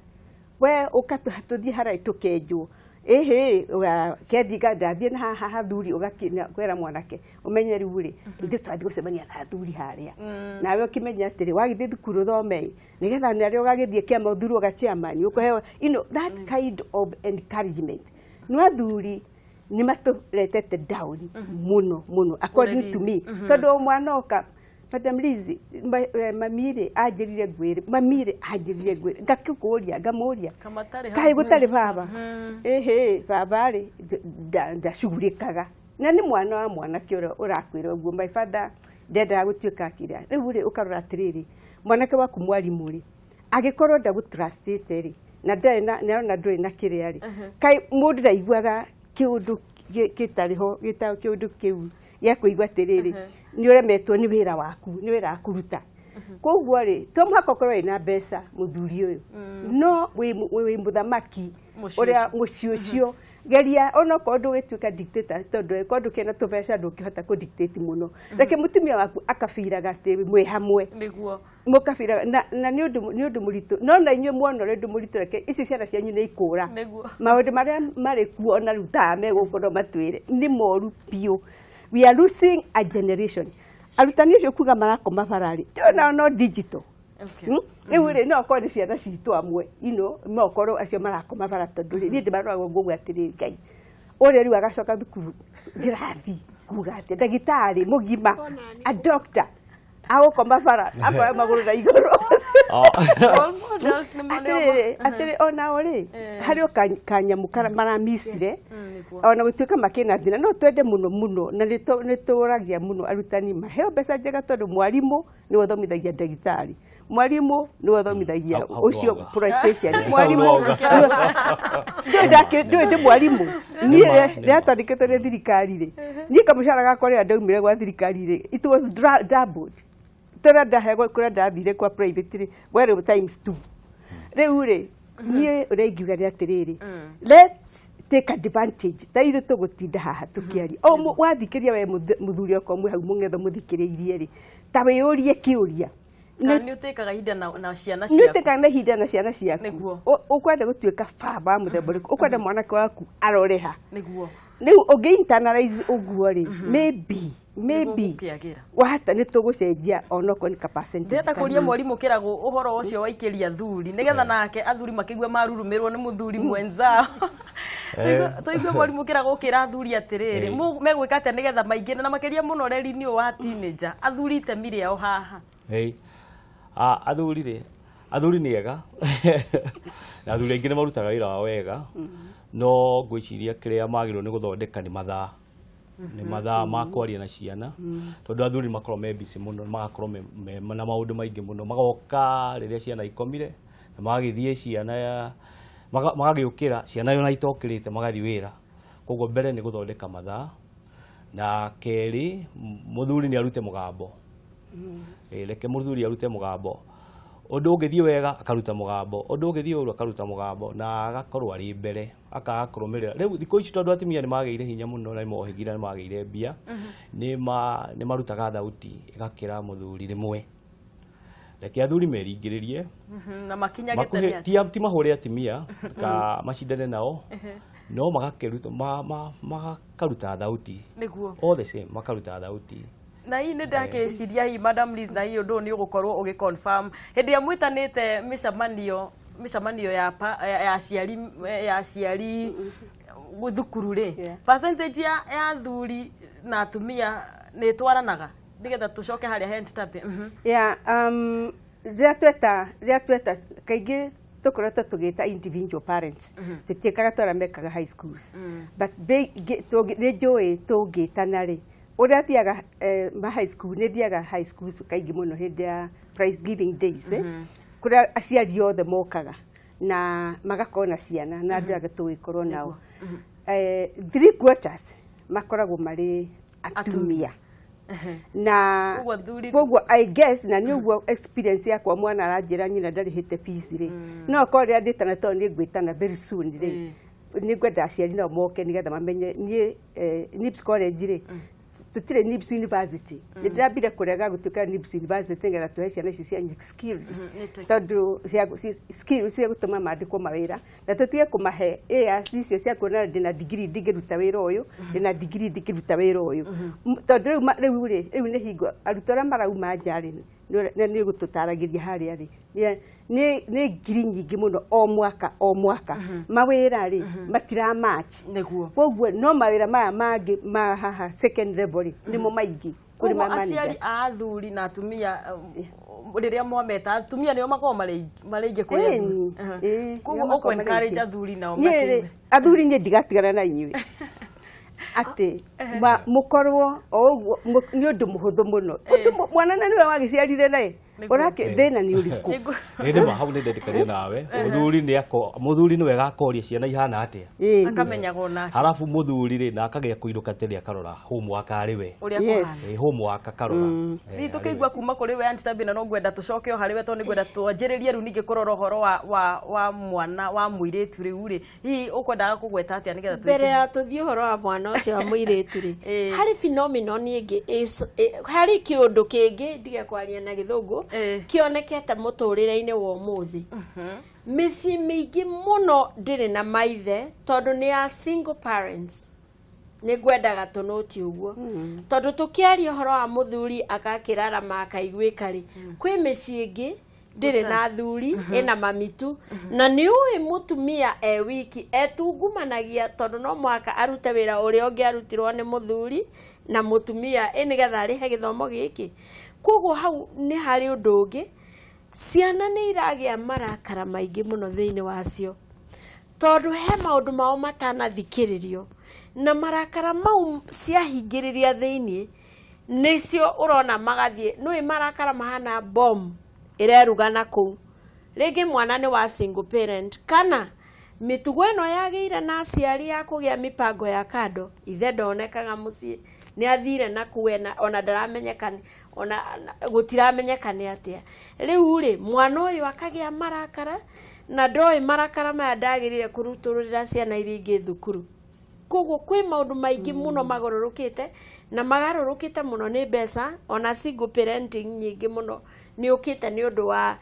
we ũka tũthiĩ harĩa tũkenjwo ĩhĩ kethiga ndathiĩ na haha hathuri ũgakwĩra mwanake ũmenye rĩu rĩ ithuĩ twathiĩ gũcemania na athuri harĩa nawe ũkĩmenya atĩrĩ wagĩthiĩ thukuru ũthome nĩgetha narĩa ũgagĩthiĩ kĩama ũthurwo ga chairman ũkũheo you know that kind of encouragement. No athuri Nĩ matũretete down mũno mũno according to me, tondũ mwana oka, "Madam Liz, mamire anjĩrire ngwĩre, mamire anjĩrire ngwĩre," ngakĩkũria, ngamũria, "Kaĩ gũtarĩ baba?" "Ĩhĩ, baba rĩ ndacugurĩkaga." Na nĩ mwana wa mwanake ũrĩa ũrakwĩra ũguo, "My father ndendaga gũtuĩka akĩrĩa." Rĩu rĩ, ũkarora atĩrĩrĩ, mwanake waku mwarimũ rĩ, angĩkorwo ndagũtrustĩte rĩ, na ndarĩ na nĩarona ndũrĩ na kĩrĩa rĩ, kaĩ mũndũ ndaiguaga kĩũndũ gĩtarĩ ho, kĩũndũ kĩu gĩa kũigua atĩrĩrĩ, nĩ ũremetwo nĩ wĩra waku, nĩ wĩra wa kũruta. Koguo rĩ, to mũhaka ũkorwo wĩna mbeca mũthuri ũyũ, no wĩ mũthamaki ũrĩa mũciĩ ũcio. Geria onokorwo ndũgĩtuĩka dictator, tondũ korwo ndũkĩrĩ na tũbeca ndũngĩhota kũ dictate mũno. Reke mũtumia waku akabiraga atĩ mwĩ hamwe. Nĩguo. Mũkabiraga na nĩ ũndũ mũritũ, no na inyuĩ muona ũrĩ ũndũ mũritũ, reke ici ciana cianyu nĩ ikũra. Maũndũ marĩa marĩ kuo ona rĩu ta megũkũ no matwĩre nĩ moru biũ. We are losing a generation. Arutani acio kuga marakoma bararĩ, nao no digital. Rĩu rĩ, no okorwo nĩ ciana citũ amwe, no okorwo acio marakoma bara, tondũ rĩ, niĩ ndĩmaroraga ngauga atĩrĩrĩ, Ngai ũrĩa rĩu agacoka thukuru ngĩrathi kuga atĩ ndagĩtarĩ mũgima, a doctor, agũkoma bara akoya magũrũ na igũrũ. Atĩrĩrĩ, atĩrĩ, onao rĩ, harĩ o kanyamũ maramicire, ona gũtuĩka makĩna thĩna, no twende mũno mũno, na nĩ tũragia mũno arutani maheo mbeca njega, tondũ mwarimũ nĩwe ũthomithagia ndagĩtarĩ, mwarimũ nĩwe ũthomithagia ũcio politician, mwarimũ ndũĩ ndĩ mwarimũ. Niĩ rĩrĩa twandĩkĩtwo nĩ thirikari rĩ, niĩ kamũcara gakwa rĩrĩa ndaumire gwa thirikari rĩ, it was doubled. Tũrĩa ndaheagwo kũrĩa ndathire kwa private rĩ, werĩ times 2. Rĩu rĩ, niĩ ũrĩa ingiuga nĩ atĩrĩrĩ, let's take advantage. Ta ithuĩ tũgũtinda haha tũkĩaria, o wathikĩria we mũthuri okorwo mwĩ hau mũng'etho mũthikĩrĩirie rĩ, ta wĩyũrie kĩũria. Nĩ ũtĩkaga ihinda na ciana ciaku. Nĩ ũtĩkaga na ihinda na ciana ciaku. Ũkwenda gũtuĩka baba wa mũthemba ũrĩkũ? Ũkwenda mwanake waku arore ha? Nĩguo. Rĩu ũngĩ internalize ũguo rĩ, maybe wahata nĩ tũgũcenjia onokorwo nĩ ka percentage. Ndĩrenda kũria mwarimũ Kĩragũ ũhoro ũcio waikĩria athuri, nĩgetha nake athuri makĩigue marurumĩrwo nĩ mũthuri mwenzao. Tũigue mwarimũ Kĩragũ ũkĩra athuri atĩrĩrĩ, megwĩka atĩa nĩgetha maingĩre, na makĩria mũno reri-inĩ ũyũ wa teenager, athuri itemi rĩao haha. Athuri rĩ, athuri nĩ ega na athuri aingĩ nĩ marutaga wĩra wao wega, no ngwĩciria kĩrĩa magĩrĩirwo nĩ gũthondeka nĩ mathaa, nĩ mathaa ma kwaria na ciana, tondũ athuri makorwo me busy mũno, magakorwo na maũndũ maingĩ mũno, magoka rĩrĩa ciana ikomire na magagĩthiĩ ciana, magagĩũkĩra ciana ona itokĩrĩte magathiĩ wĩra. Koguo mbere nĩ gũthondeka mathaa, na kerĩ mũthuri nĩ arute mũgambo. Reke mũthuri arute mũgambo, ũndũ ũngĩthiĩ wega akaruta mũgambo, ũndũ ũngĩthiĩ ũru akaruta mũgambo, na agakorwo arĩ mbere, akaga kũrũmĩrĩra. Rĩu thikũ ici tondũ atumia nĩ magĩire hinya mũno na nĩ mohĩgire na nĩ magĩire mbia, nĩ marutaga thauti ĩgakĩra mũthuri rĩmwe. Reke athuri meringĩrĩrie na makinyagĩte nĩ ti mahũre atumia ka macindane nao, no magakĩruta makaruta thauti. Nĩguo. All the same makaruta thauti. Na hii nĩ ndakĩciria hihi Madam Liz, na hii ũndũ ũyũ nĩ ũgũkorwo ũgĩ confirm hĩndĩ ĩrĩa mwĩtanĩte mĩcemanio ya aciari thukuru rĩ, percentage ya athuri na atumia nĩ ĩtwaranaga, nĩgetha tũcoke harĩa he Ntitabe. Yeah, rĩrĩa tweta kaingĩ tũkoretwo tũgĩta individual parents, tũtiĩkaga ta arĩa mekaga high schools, but nĩ njũĩ tũngĩtana rĩ, ũrĩa thiaga ma high school, nĩ thiaga high schools kaingĩ mũno hĩndĩ ya prize giving days, kũrĩa aciari othe mokaga na magakorwo na ciana na andũ angĩ tũgĩkorwo nao. 3/4 makoragwo marĩ atumia. Na koguo I guess, na nĩ ũguo experience yakwa, mwana aranjĩra nyina ndarĩhĩte fees rĩ, no okorwo rĩrĩa ndĩtana tondũ nĩ ngwĩtana very soon rĩ, nĩ ngwenda aciari nao moke nĩgetha mamenye. Niĩ NIBS College rĩ, Tutire NIBS University. Nĩ ndĩrambire kũrega gũtuĩka NIBS University nĩgetha tũhe ciana ici cianyu skills. Tondũ skills cia gũtũma mandĩkwo mawĩra na tũtige kũmahe ARC icio cia kuona ndĩna degree ndingĩruta wĩra ũyũ, ndĩna degree ndingĩruta wĩra ũyũ. Tondũ rĩu rĩ, rĩu nĩ hingo arutwo arĩa marauma nja rĩ, nĩ gũtũtaragĩria harĩa rĩ, nĩ ngiri nyingĩ mũno o mwaka o mwaka. Mawĩra rĩ matira match. Koguo no mawĩra maya mangĩ ma haha second level rĩ nĩmo maingĩ kũrĩ ma managers. Aciari a athuri na atumia rĩrĩa mwameta atumia nĩo makoragwo marĩ aingĩ kũrĩ athuri. Koguo ũkũ encourage athuri nao makĩume. Athuri niĩ ndigatigana na inyuĩ. Atĩ mũkorwo o ũguo nĩ ũndũ mũhũthũ mũno. Ũndũ mwana na nĩwe wagĩciarire naye. Ũrake thĩna nĩ ũrĩkũ? Nĩ ndĩma hau nĩ ndetĩkania nawe. Mũthuri nĩ ako mũthuri nĩwe gakoria ciana ihana atĩa. Akamenyaga onake. Halafu mũthuri rĩ na akagĩa kũinũka tene akarora homework arĩ we. Ũrĩa kũhana. Homework akarora. Rĩu tũkĩigua kuma kũrĩ we Aunty Tabitha no ngwenda tũcoke o harĩ we tondũ nĩngwenda twanjĩrĩrie rĩu ningĩ kũrora ũhoro wa mwana wa mũirĩtu rĩu rĩ. Hihi ũkwendaga kũgweta atĩa nĩgetha mbere ya tũthiĩ ũhoro wa mwana ũcio wa mũirĩtu rĩ, harĩ phenomenon ĩngĩ, harĩ kĩũndũ kĩngĩ ndige kwaria na gĩthũngũ kĩonekete mũtũrĩre-inĩ wa ũmũthĩ. Mĩciĩ mĩingĩ mũno ndĩrĩ na maithe tondũ nĩ ya single parents. Nĩ ngwendaga tũnũti ũguo tondũ tũkĩaria ũhoro wa mũthuri agakĩrarama akaiguĩka rĩ, kwĩ mĩciĩ ĩngĩ ndĩrĩ na athuri ĩna mamitu na nĩ ũĩ mũtumia e wiki etungumanagia tondũ no mũhaka arute wĩra ũrĩa ũngĩarutirwo nĩ mũthuri na mũtumia ĩ nĩgetha arĩhe gĩthomo gĩkĩ. Koguo hau nĩ harĩ ũndũ ũngĩ, ciana nĩ iragĩa marakara maingĩ mũno thĩinĩ wacio tondũ he maũndũ mao matanathikĩrĩrio na marakara mau ciahingĩrĩria thĩinĩ nĩcio ũrona magathiĩ. Nĩũĩ marakara mahana bomb ĩreruga na kũu. Rĩngĩ mwana nĩ wa single parent kana mĩtugo ĩno yagĩire na aciari ya kũgĩa mĩpango ya kando, ithe ndonekaga mũciĩ, nĩ athire na kuo ona ndaramenyeka, ona gũtiramenyeka nĩ atĩa. Rĩu rĩ mwana ũyũ akagĩa marakara na ndoĩ marakara maya ndagĩrĩire kũrutũrũrĩra ciana iria ingĩ thukuru. Koguo kwĩ maũndũ maingĩ mũno magarũrũkĩte na magarũrũkĩte mũno nĩ mbeca, ona single parenting nyingĩ mũno nĩ ũkĩte nĩ ũndũ wa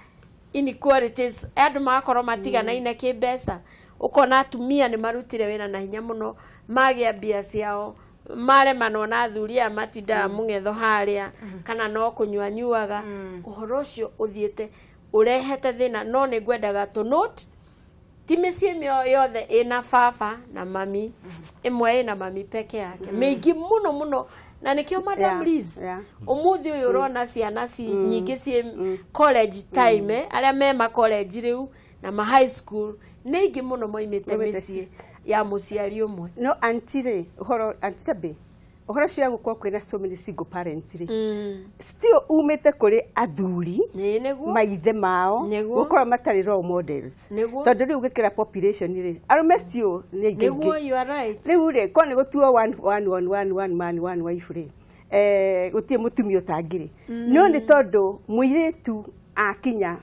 inequalities, andũ magakorwo matiganaine kĩmbeca. Ũkona atumia nĩ marutire wĩra na hinya mũno magĩa mbia ciao, maremanwo na athuri aya matindaga mũng'etho harĩa kana no kũnyua nyuaga. Ũhoro ũcio ũthiĩte ũrehete thĩna, no nĩ ngwendaga tũ note ti mĩciĩ yothe ĩna baba na mami, ĩmwe ĩna mami peke yake, mĩingĩ mũno mũno na nĩkĩo Madam Liz ũmũthĩ ũyũ ũrona ciana nyingĩ ciĩ college time, arĩa me ma college rĩu na ma high school nĩ aingĩ mũno moimĩte mĩciĩ ya mũciari ũmwe. No aunty rĩ, ũhoro Aunty Tabby, ũhoro ũcio wa gũkorwo kwĩna so many single parents rĩ, still umĩte kũrĩ athuri maithe mao gũkorwo matarĩ role models. Tondũ rĩu ũgĩkĩra population rĩ, arũme still nĩ aingĩ. Nĩguo, you are right. Rĩu rĩ, korwo nĩ gũtuo one one one one one man one wife rĩ, gũtirĩ mũtumia ũtangĩrĩ. No nĩ tondũ mũirĩtu akinya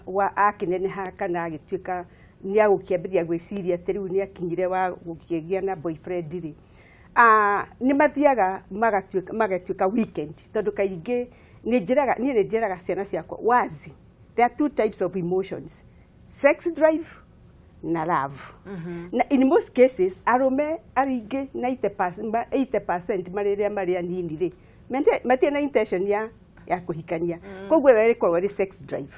wa akĩneneha kana agĩtuĩka nĩ agũkĩambĩrĩria gwĩciria atĩ rĩu nĩ akinyire wa gũkĩgĩa na boyfriend rĩ, nĩ mathiaga magatuĩka weekend. Tondũ kaingĩ niĩ nĩ njĩraga ciana ciakwa wazi, there are two types of emotions, sex drive na love. Na in most cases arũme aingĩ 80% marĩ marĩ anini rĩ, matirĩ na intention ya kũhikania. Koguo ĩyo ĩkoragwo ĩrĩ sex drive.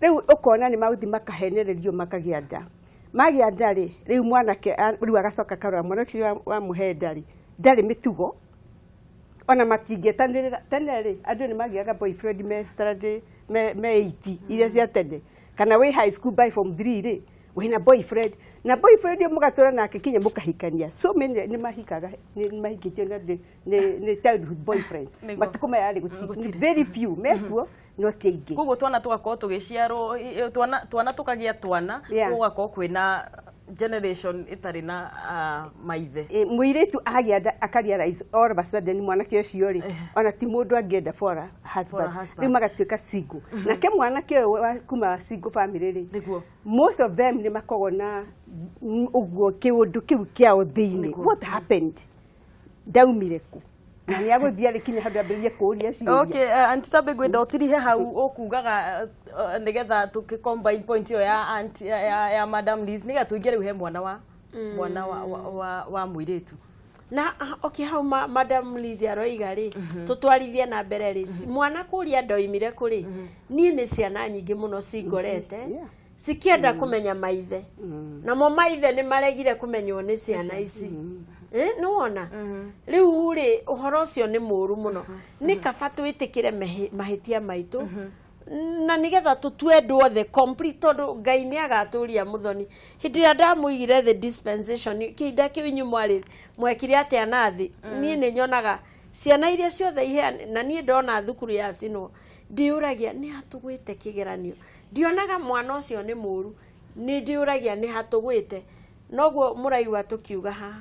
Rĩu ũkona nĩ magũthiĩ makahenererio makagĩa nda. Magĩa nda rĩ, rĩu mwanake rĩu agacoka akarora mwana ũcio wamũhe nda rĩ, ndarĩ mĩtugo ona matingĩetanĩrĩra. Tene rĩ, andũ nĩ magĩaga boyfriend me study me 80 iria cia tene, kana wĩ high school by form 3 rĩ, wĩna boyfriend na boyfriend ũyũ mũgatũra nake kinya mũkahikania. So many nĩ mahikaga, nĩ mahikĩtio nĩ childhood boyfriends. Matukũ maya rĩ, very few mekuo no ti aingĩ. Koguo twana tũgakorwo tũgĩciarwo, twana tũkagĩa twana, gũgakorwo kwĩna generation ĩtarĩ na maithe. Mũirĩtu agĩa nda akarealize all of a sudden mwanake ũcio rĩ, ona ti mũndũ angĩenda for a husband. Rĩu magatuĩka single. Nake mwanake ũyũ kuma single family rĩ, most of them nĩ makoragwo na ũguo kĩũndũ kĩu kĩao thĩinĩ. What happened? Ndaumire kũ? Na nĩ agũthiĩ arĩkinya handũ ambĩrĩrie kũũria ciũria. Okay, Aunty Tabe, ngwenda ũtirihe hau ũkugaga nĩgetha tũkĩ combine point ĩyo ya aunt ya Madam Liz, nĩgetha tũingĩre rĩu he mwana wa mũirĩtu. Na okay, hau Madam Liz aroiga rĩ, tũtwarithie na mbere rĩ, mwana kũria ndoimire kũrĩ niĩ, nĩ ciana nyingĩ mũno cingorete cikĩenda kũmenya maithe, namo maithe nĩ maregire kũmenywo nĩ ciana ici. Nĩ wona rĩu rĩ, ũhoro ũcio nĩ mũũru mũno. Nĩ kaba twĩtĩkĩre mahĩtia maitũ na nigetha tũtue andũ othe complete, tondũ Ngai nĩ agatũria mũthoni hĩndĩ ĩrĩa ndamũigire the dispensation kĩhinda kĩu. Inyuĩ mwarĩ mwekire atĩa na thĩ? Niĩ nĩ nyonaga ciana iria ciothe iheane, na niĩ ndona thukuru yacinwo ndĩũragia nĩ hatũgwĩte kĩgeranio. Ndionaga mwana ũcio nĩ mũũru, nĩ ndĩũragia nĩ hatũgwĩte. Noguo mũraigua tũkiuga haha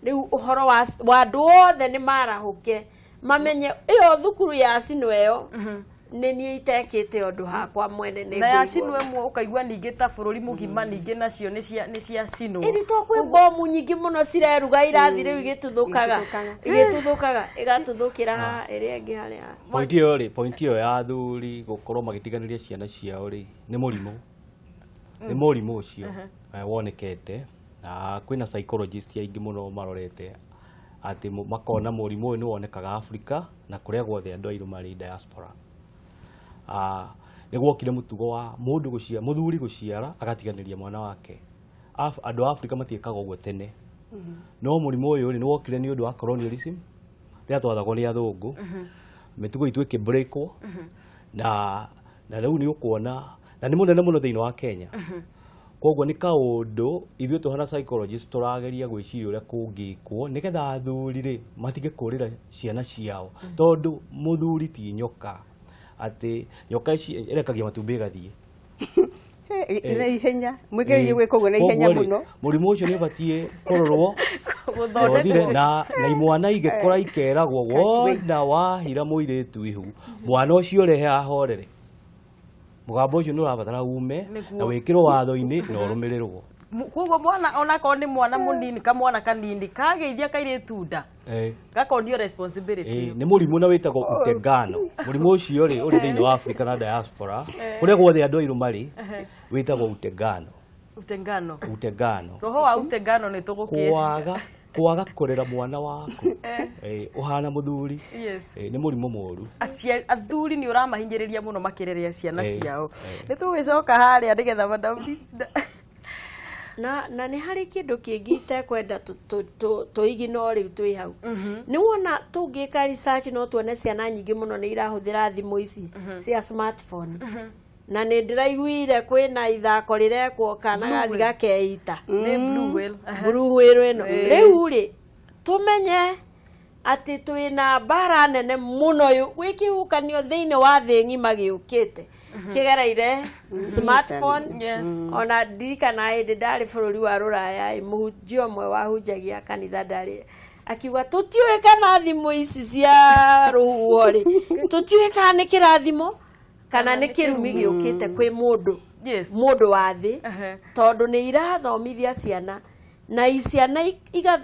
rĩu ũhoro wa andũ othe nĩ marahũke mamenye ĩyo thukuru yacinwo ĩyo nĩ niĩ itekĩte ũndũ hakwa mwene nĩ Na ngũigua. Yacinwo ĩmwe, ũkaigua ningĩ ta bũrũri mũgima ningĩ nacio nĩ cia cinwo. Ĩni to kwĩ bomu nyingĩ mũno cireruga irathi rĩu igĩtuthũkaga, igĩtuthũkaga, ĩgatuthũkĩra haha, ĩrĩa ĩngĩ harĩa. Point ĩyo rĩ, point ĩyo ya athuri gũkorwo magĩtiganĩria ciana ciao rĩ, nĩ mũrimũ ũcio wonekete na kwĩna psychologist aingĩ mũno marorete atĩ makona mũrimũ ũyũ nĩ wonekaga Africa na kũrĩa guothe andũ airũ marĩ diaspora. Nĩ gwokire mũtugo wa mũndũ gũciara, mũthuri gũciara agatiganĩria mwana wake. Andũ a Africa matiĩkaga ũguo tene, no mũrimũ ũyũ rĩ, nĩ wokire nĩ ũndũ wa colonialism, rĩrĩa twathagwo nĩ athũngũ, mĩtugo itũ ĩkĩbreakwo, na rĩu nĩ ũkuona na nĩ mũnene mũno thĩinĩ wa Kenya. Koguo nĩ kaũndũ ithuĩ tũhana psychologist tũrageria gwĩciria ũrĩa kũngĩkwo nĩgetha athuri rĩ matige kũrĩra ciana ciao, tondũ mũthuri ti nyoka atĩ nyoka ici ĩrekagia matumbĩ ĩgathiĩ. Na ihenya mwĩgereire gwĩka ũguo na ihenya Koguo rĩ, mũno. Mũrimũ ũcio nĩ ũbatiĩ kũrorwo na ũthire, na imwana igĩkũra ikeragwo wona wahira mũirĩtu ihu, mwana ũcio rehe ahorere. Mũgambo ũcio nĩ ũrabatara ume na wĩkĩrwo watho-inĩ na ũrũmĩrĩrwo. Koguo mwana onakorwo nĩ mwana mũnini, kamwana kanini kageithia kairĩtu nda, gakonio responsibility. Nĩ mũrimũ na wĩtagwo utengano. Mũrimũ ũcio rĩ, ũrĩ thĩinĩ wa Africa na diaspora kũrĩa guothe andũ airũ marĩ, wĩtagwo utengano. Utengano. Utengano. Roho wa utengano nĩ tũgũkĩ Kwaga kũrera mwana waku ũhana mũthuri nĩ mũrimũ mũru. Aciari athuri nĩ ũramahinyĩrĩria mũno makĩrerera ciana ciao. Nĩ tũgũgĩcoka harĩa nĩgetha Madam Liz Na nĩ harĩ kĩndũ kĩngĩ itekwenda tũiginore rĩu twĩ hau. Nĩ wona tũngĩka research no tuone ciana nyingĩ mũno nĩ irahũthĩra thimũ ici cia smartphone, na nĩ ndĩraiguire kwĩna ithako rĩrekwo kana gathi gakeita. Nĩ blue whale. Blue whale ĩno. Rĩu rĩ, tũmenye atĩ twĩna mbara nene mũno gwĩ kĩhuhũkanio thĩinĩ wa thĩ ng'ima gĩũkĩte kĩgereire smartphone. Ona ndirikana hĩndĩ ndarĩ bũrũri wa rũraya ĩ, mũhunjia ũmwe wahunjagia kanitha ndarĩ akiuga tũtiũĩ kana thimũ ici cia rũhuho rĩ, tũtiũĩ kana nĩ kĩrathimo kana nĩ kĩrumi gĩũkĩte kwĩ mũndũ mũndũ wa thĩ, tondũ nĩ irathomithia ciana na ciana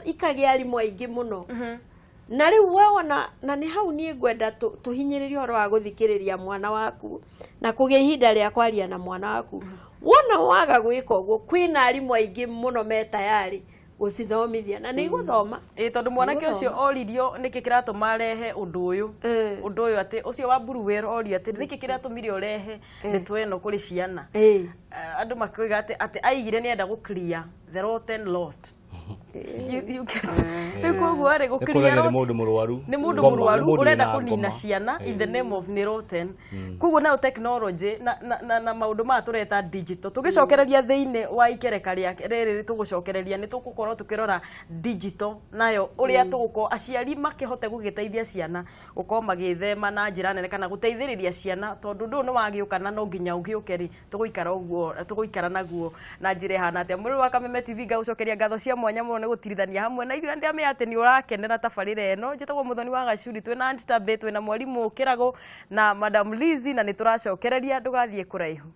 ikagĩa arimũ aingĩ mũno. Na rĩu we wona, na nĩ hau niĩ ngwenda tũhinyĩrĩrie ũhoro wa gũthikĩrĩria mwana waku na kũgĩa ihinda rĩa kwaria na mwana waku. Wona waga gwĩka ũguo, kwĩna arimũ aingĩ mũno me tayari gũcithomithia na nĩ igũthoma. Ĩ, tondũ mwanake ũcio oririo nĩkĩ kĩratũma arehe ũndũ ũyũ, ũndũ ũyũ atĩ ũcio wa blue whale, orio atĩ nĩkĩ kĩratũmire ũrehe ndeto ĩno kũrĩ ciana. Andũ makoiga atĩ aigire nĩ enda gũ clear the rotten lot. You get? Rĩu koguo rĩ, Nĩ gũ clear kuonania nĩ rot mũndũ mũrwaru. Nĩ mũndũ Ngoma, nĩ mũrwaru mũndũ ũrenda wĩna kũnina ngoma. ciana in the name of nĩ rotten. Koguo nayo technology na maũndũ maya tũreta digital, tũgĩcokereria thĩinĩ wa ikereka rĩa rĩrĩ tũgũcokereria, nĩ tũgũkorwo tũkĩrora digital nayo, ũrĩa tũgũkorwo aciari makĩhote gũgĩteithia ciana gũkorwo magĩthema na njĩra nene kana gũteithĩrĩria ciana, tondũ ũndũ ũyũ nĩ wagĩũka na no nginya ũgĩũke rĩ, tũgũikara ũguo, tũgũikara naguo na njĩra ĩhana atĩa. Mũrĩ wa Kameme TV, ngagũcokeria ngatho cia mwanya mũno nĩ gũtirithania hamwe na ithuĩ. Ndĩramenya atĩ nĩ ũrakenera tabarĩra ĩno. Njĩtagwo Mũthoni wa Gacuri, twĩna Aunty Tabe, twĩna mwarimũ Kĩrago na Madam Lizzy, na nĩ tũracokereria. Ndũgathiĩ kũraihu.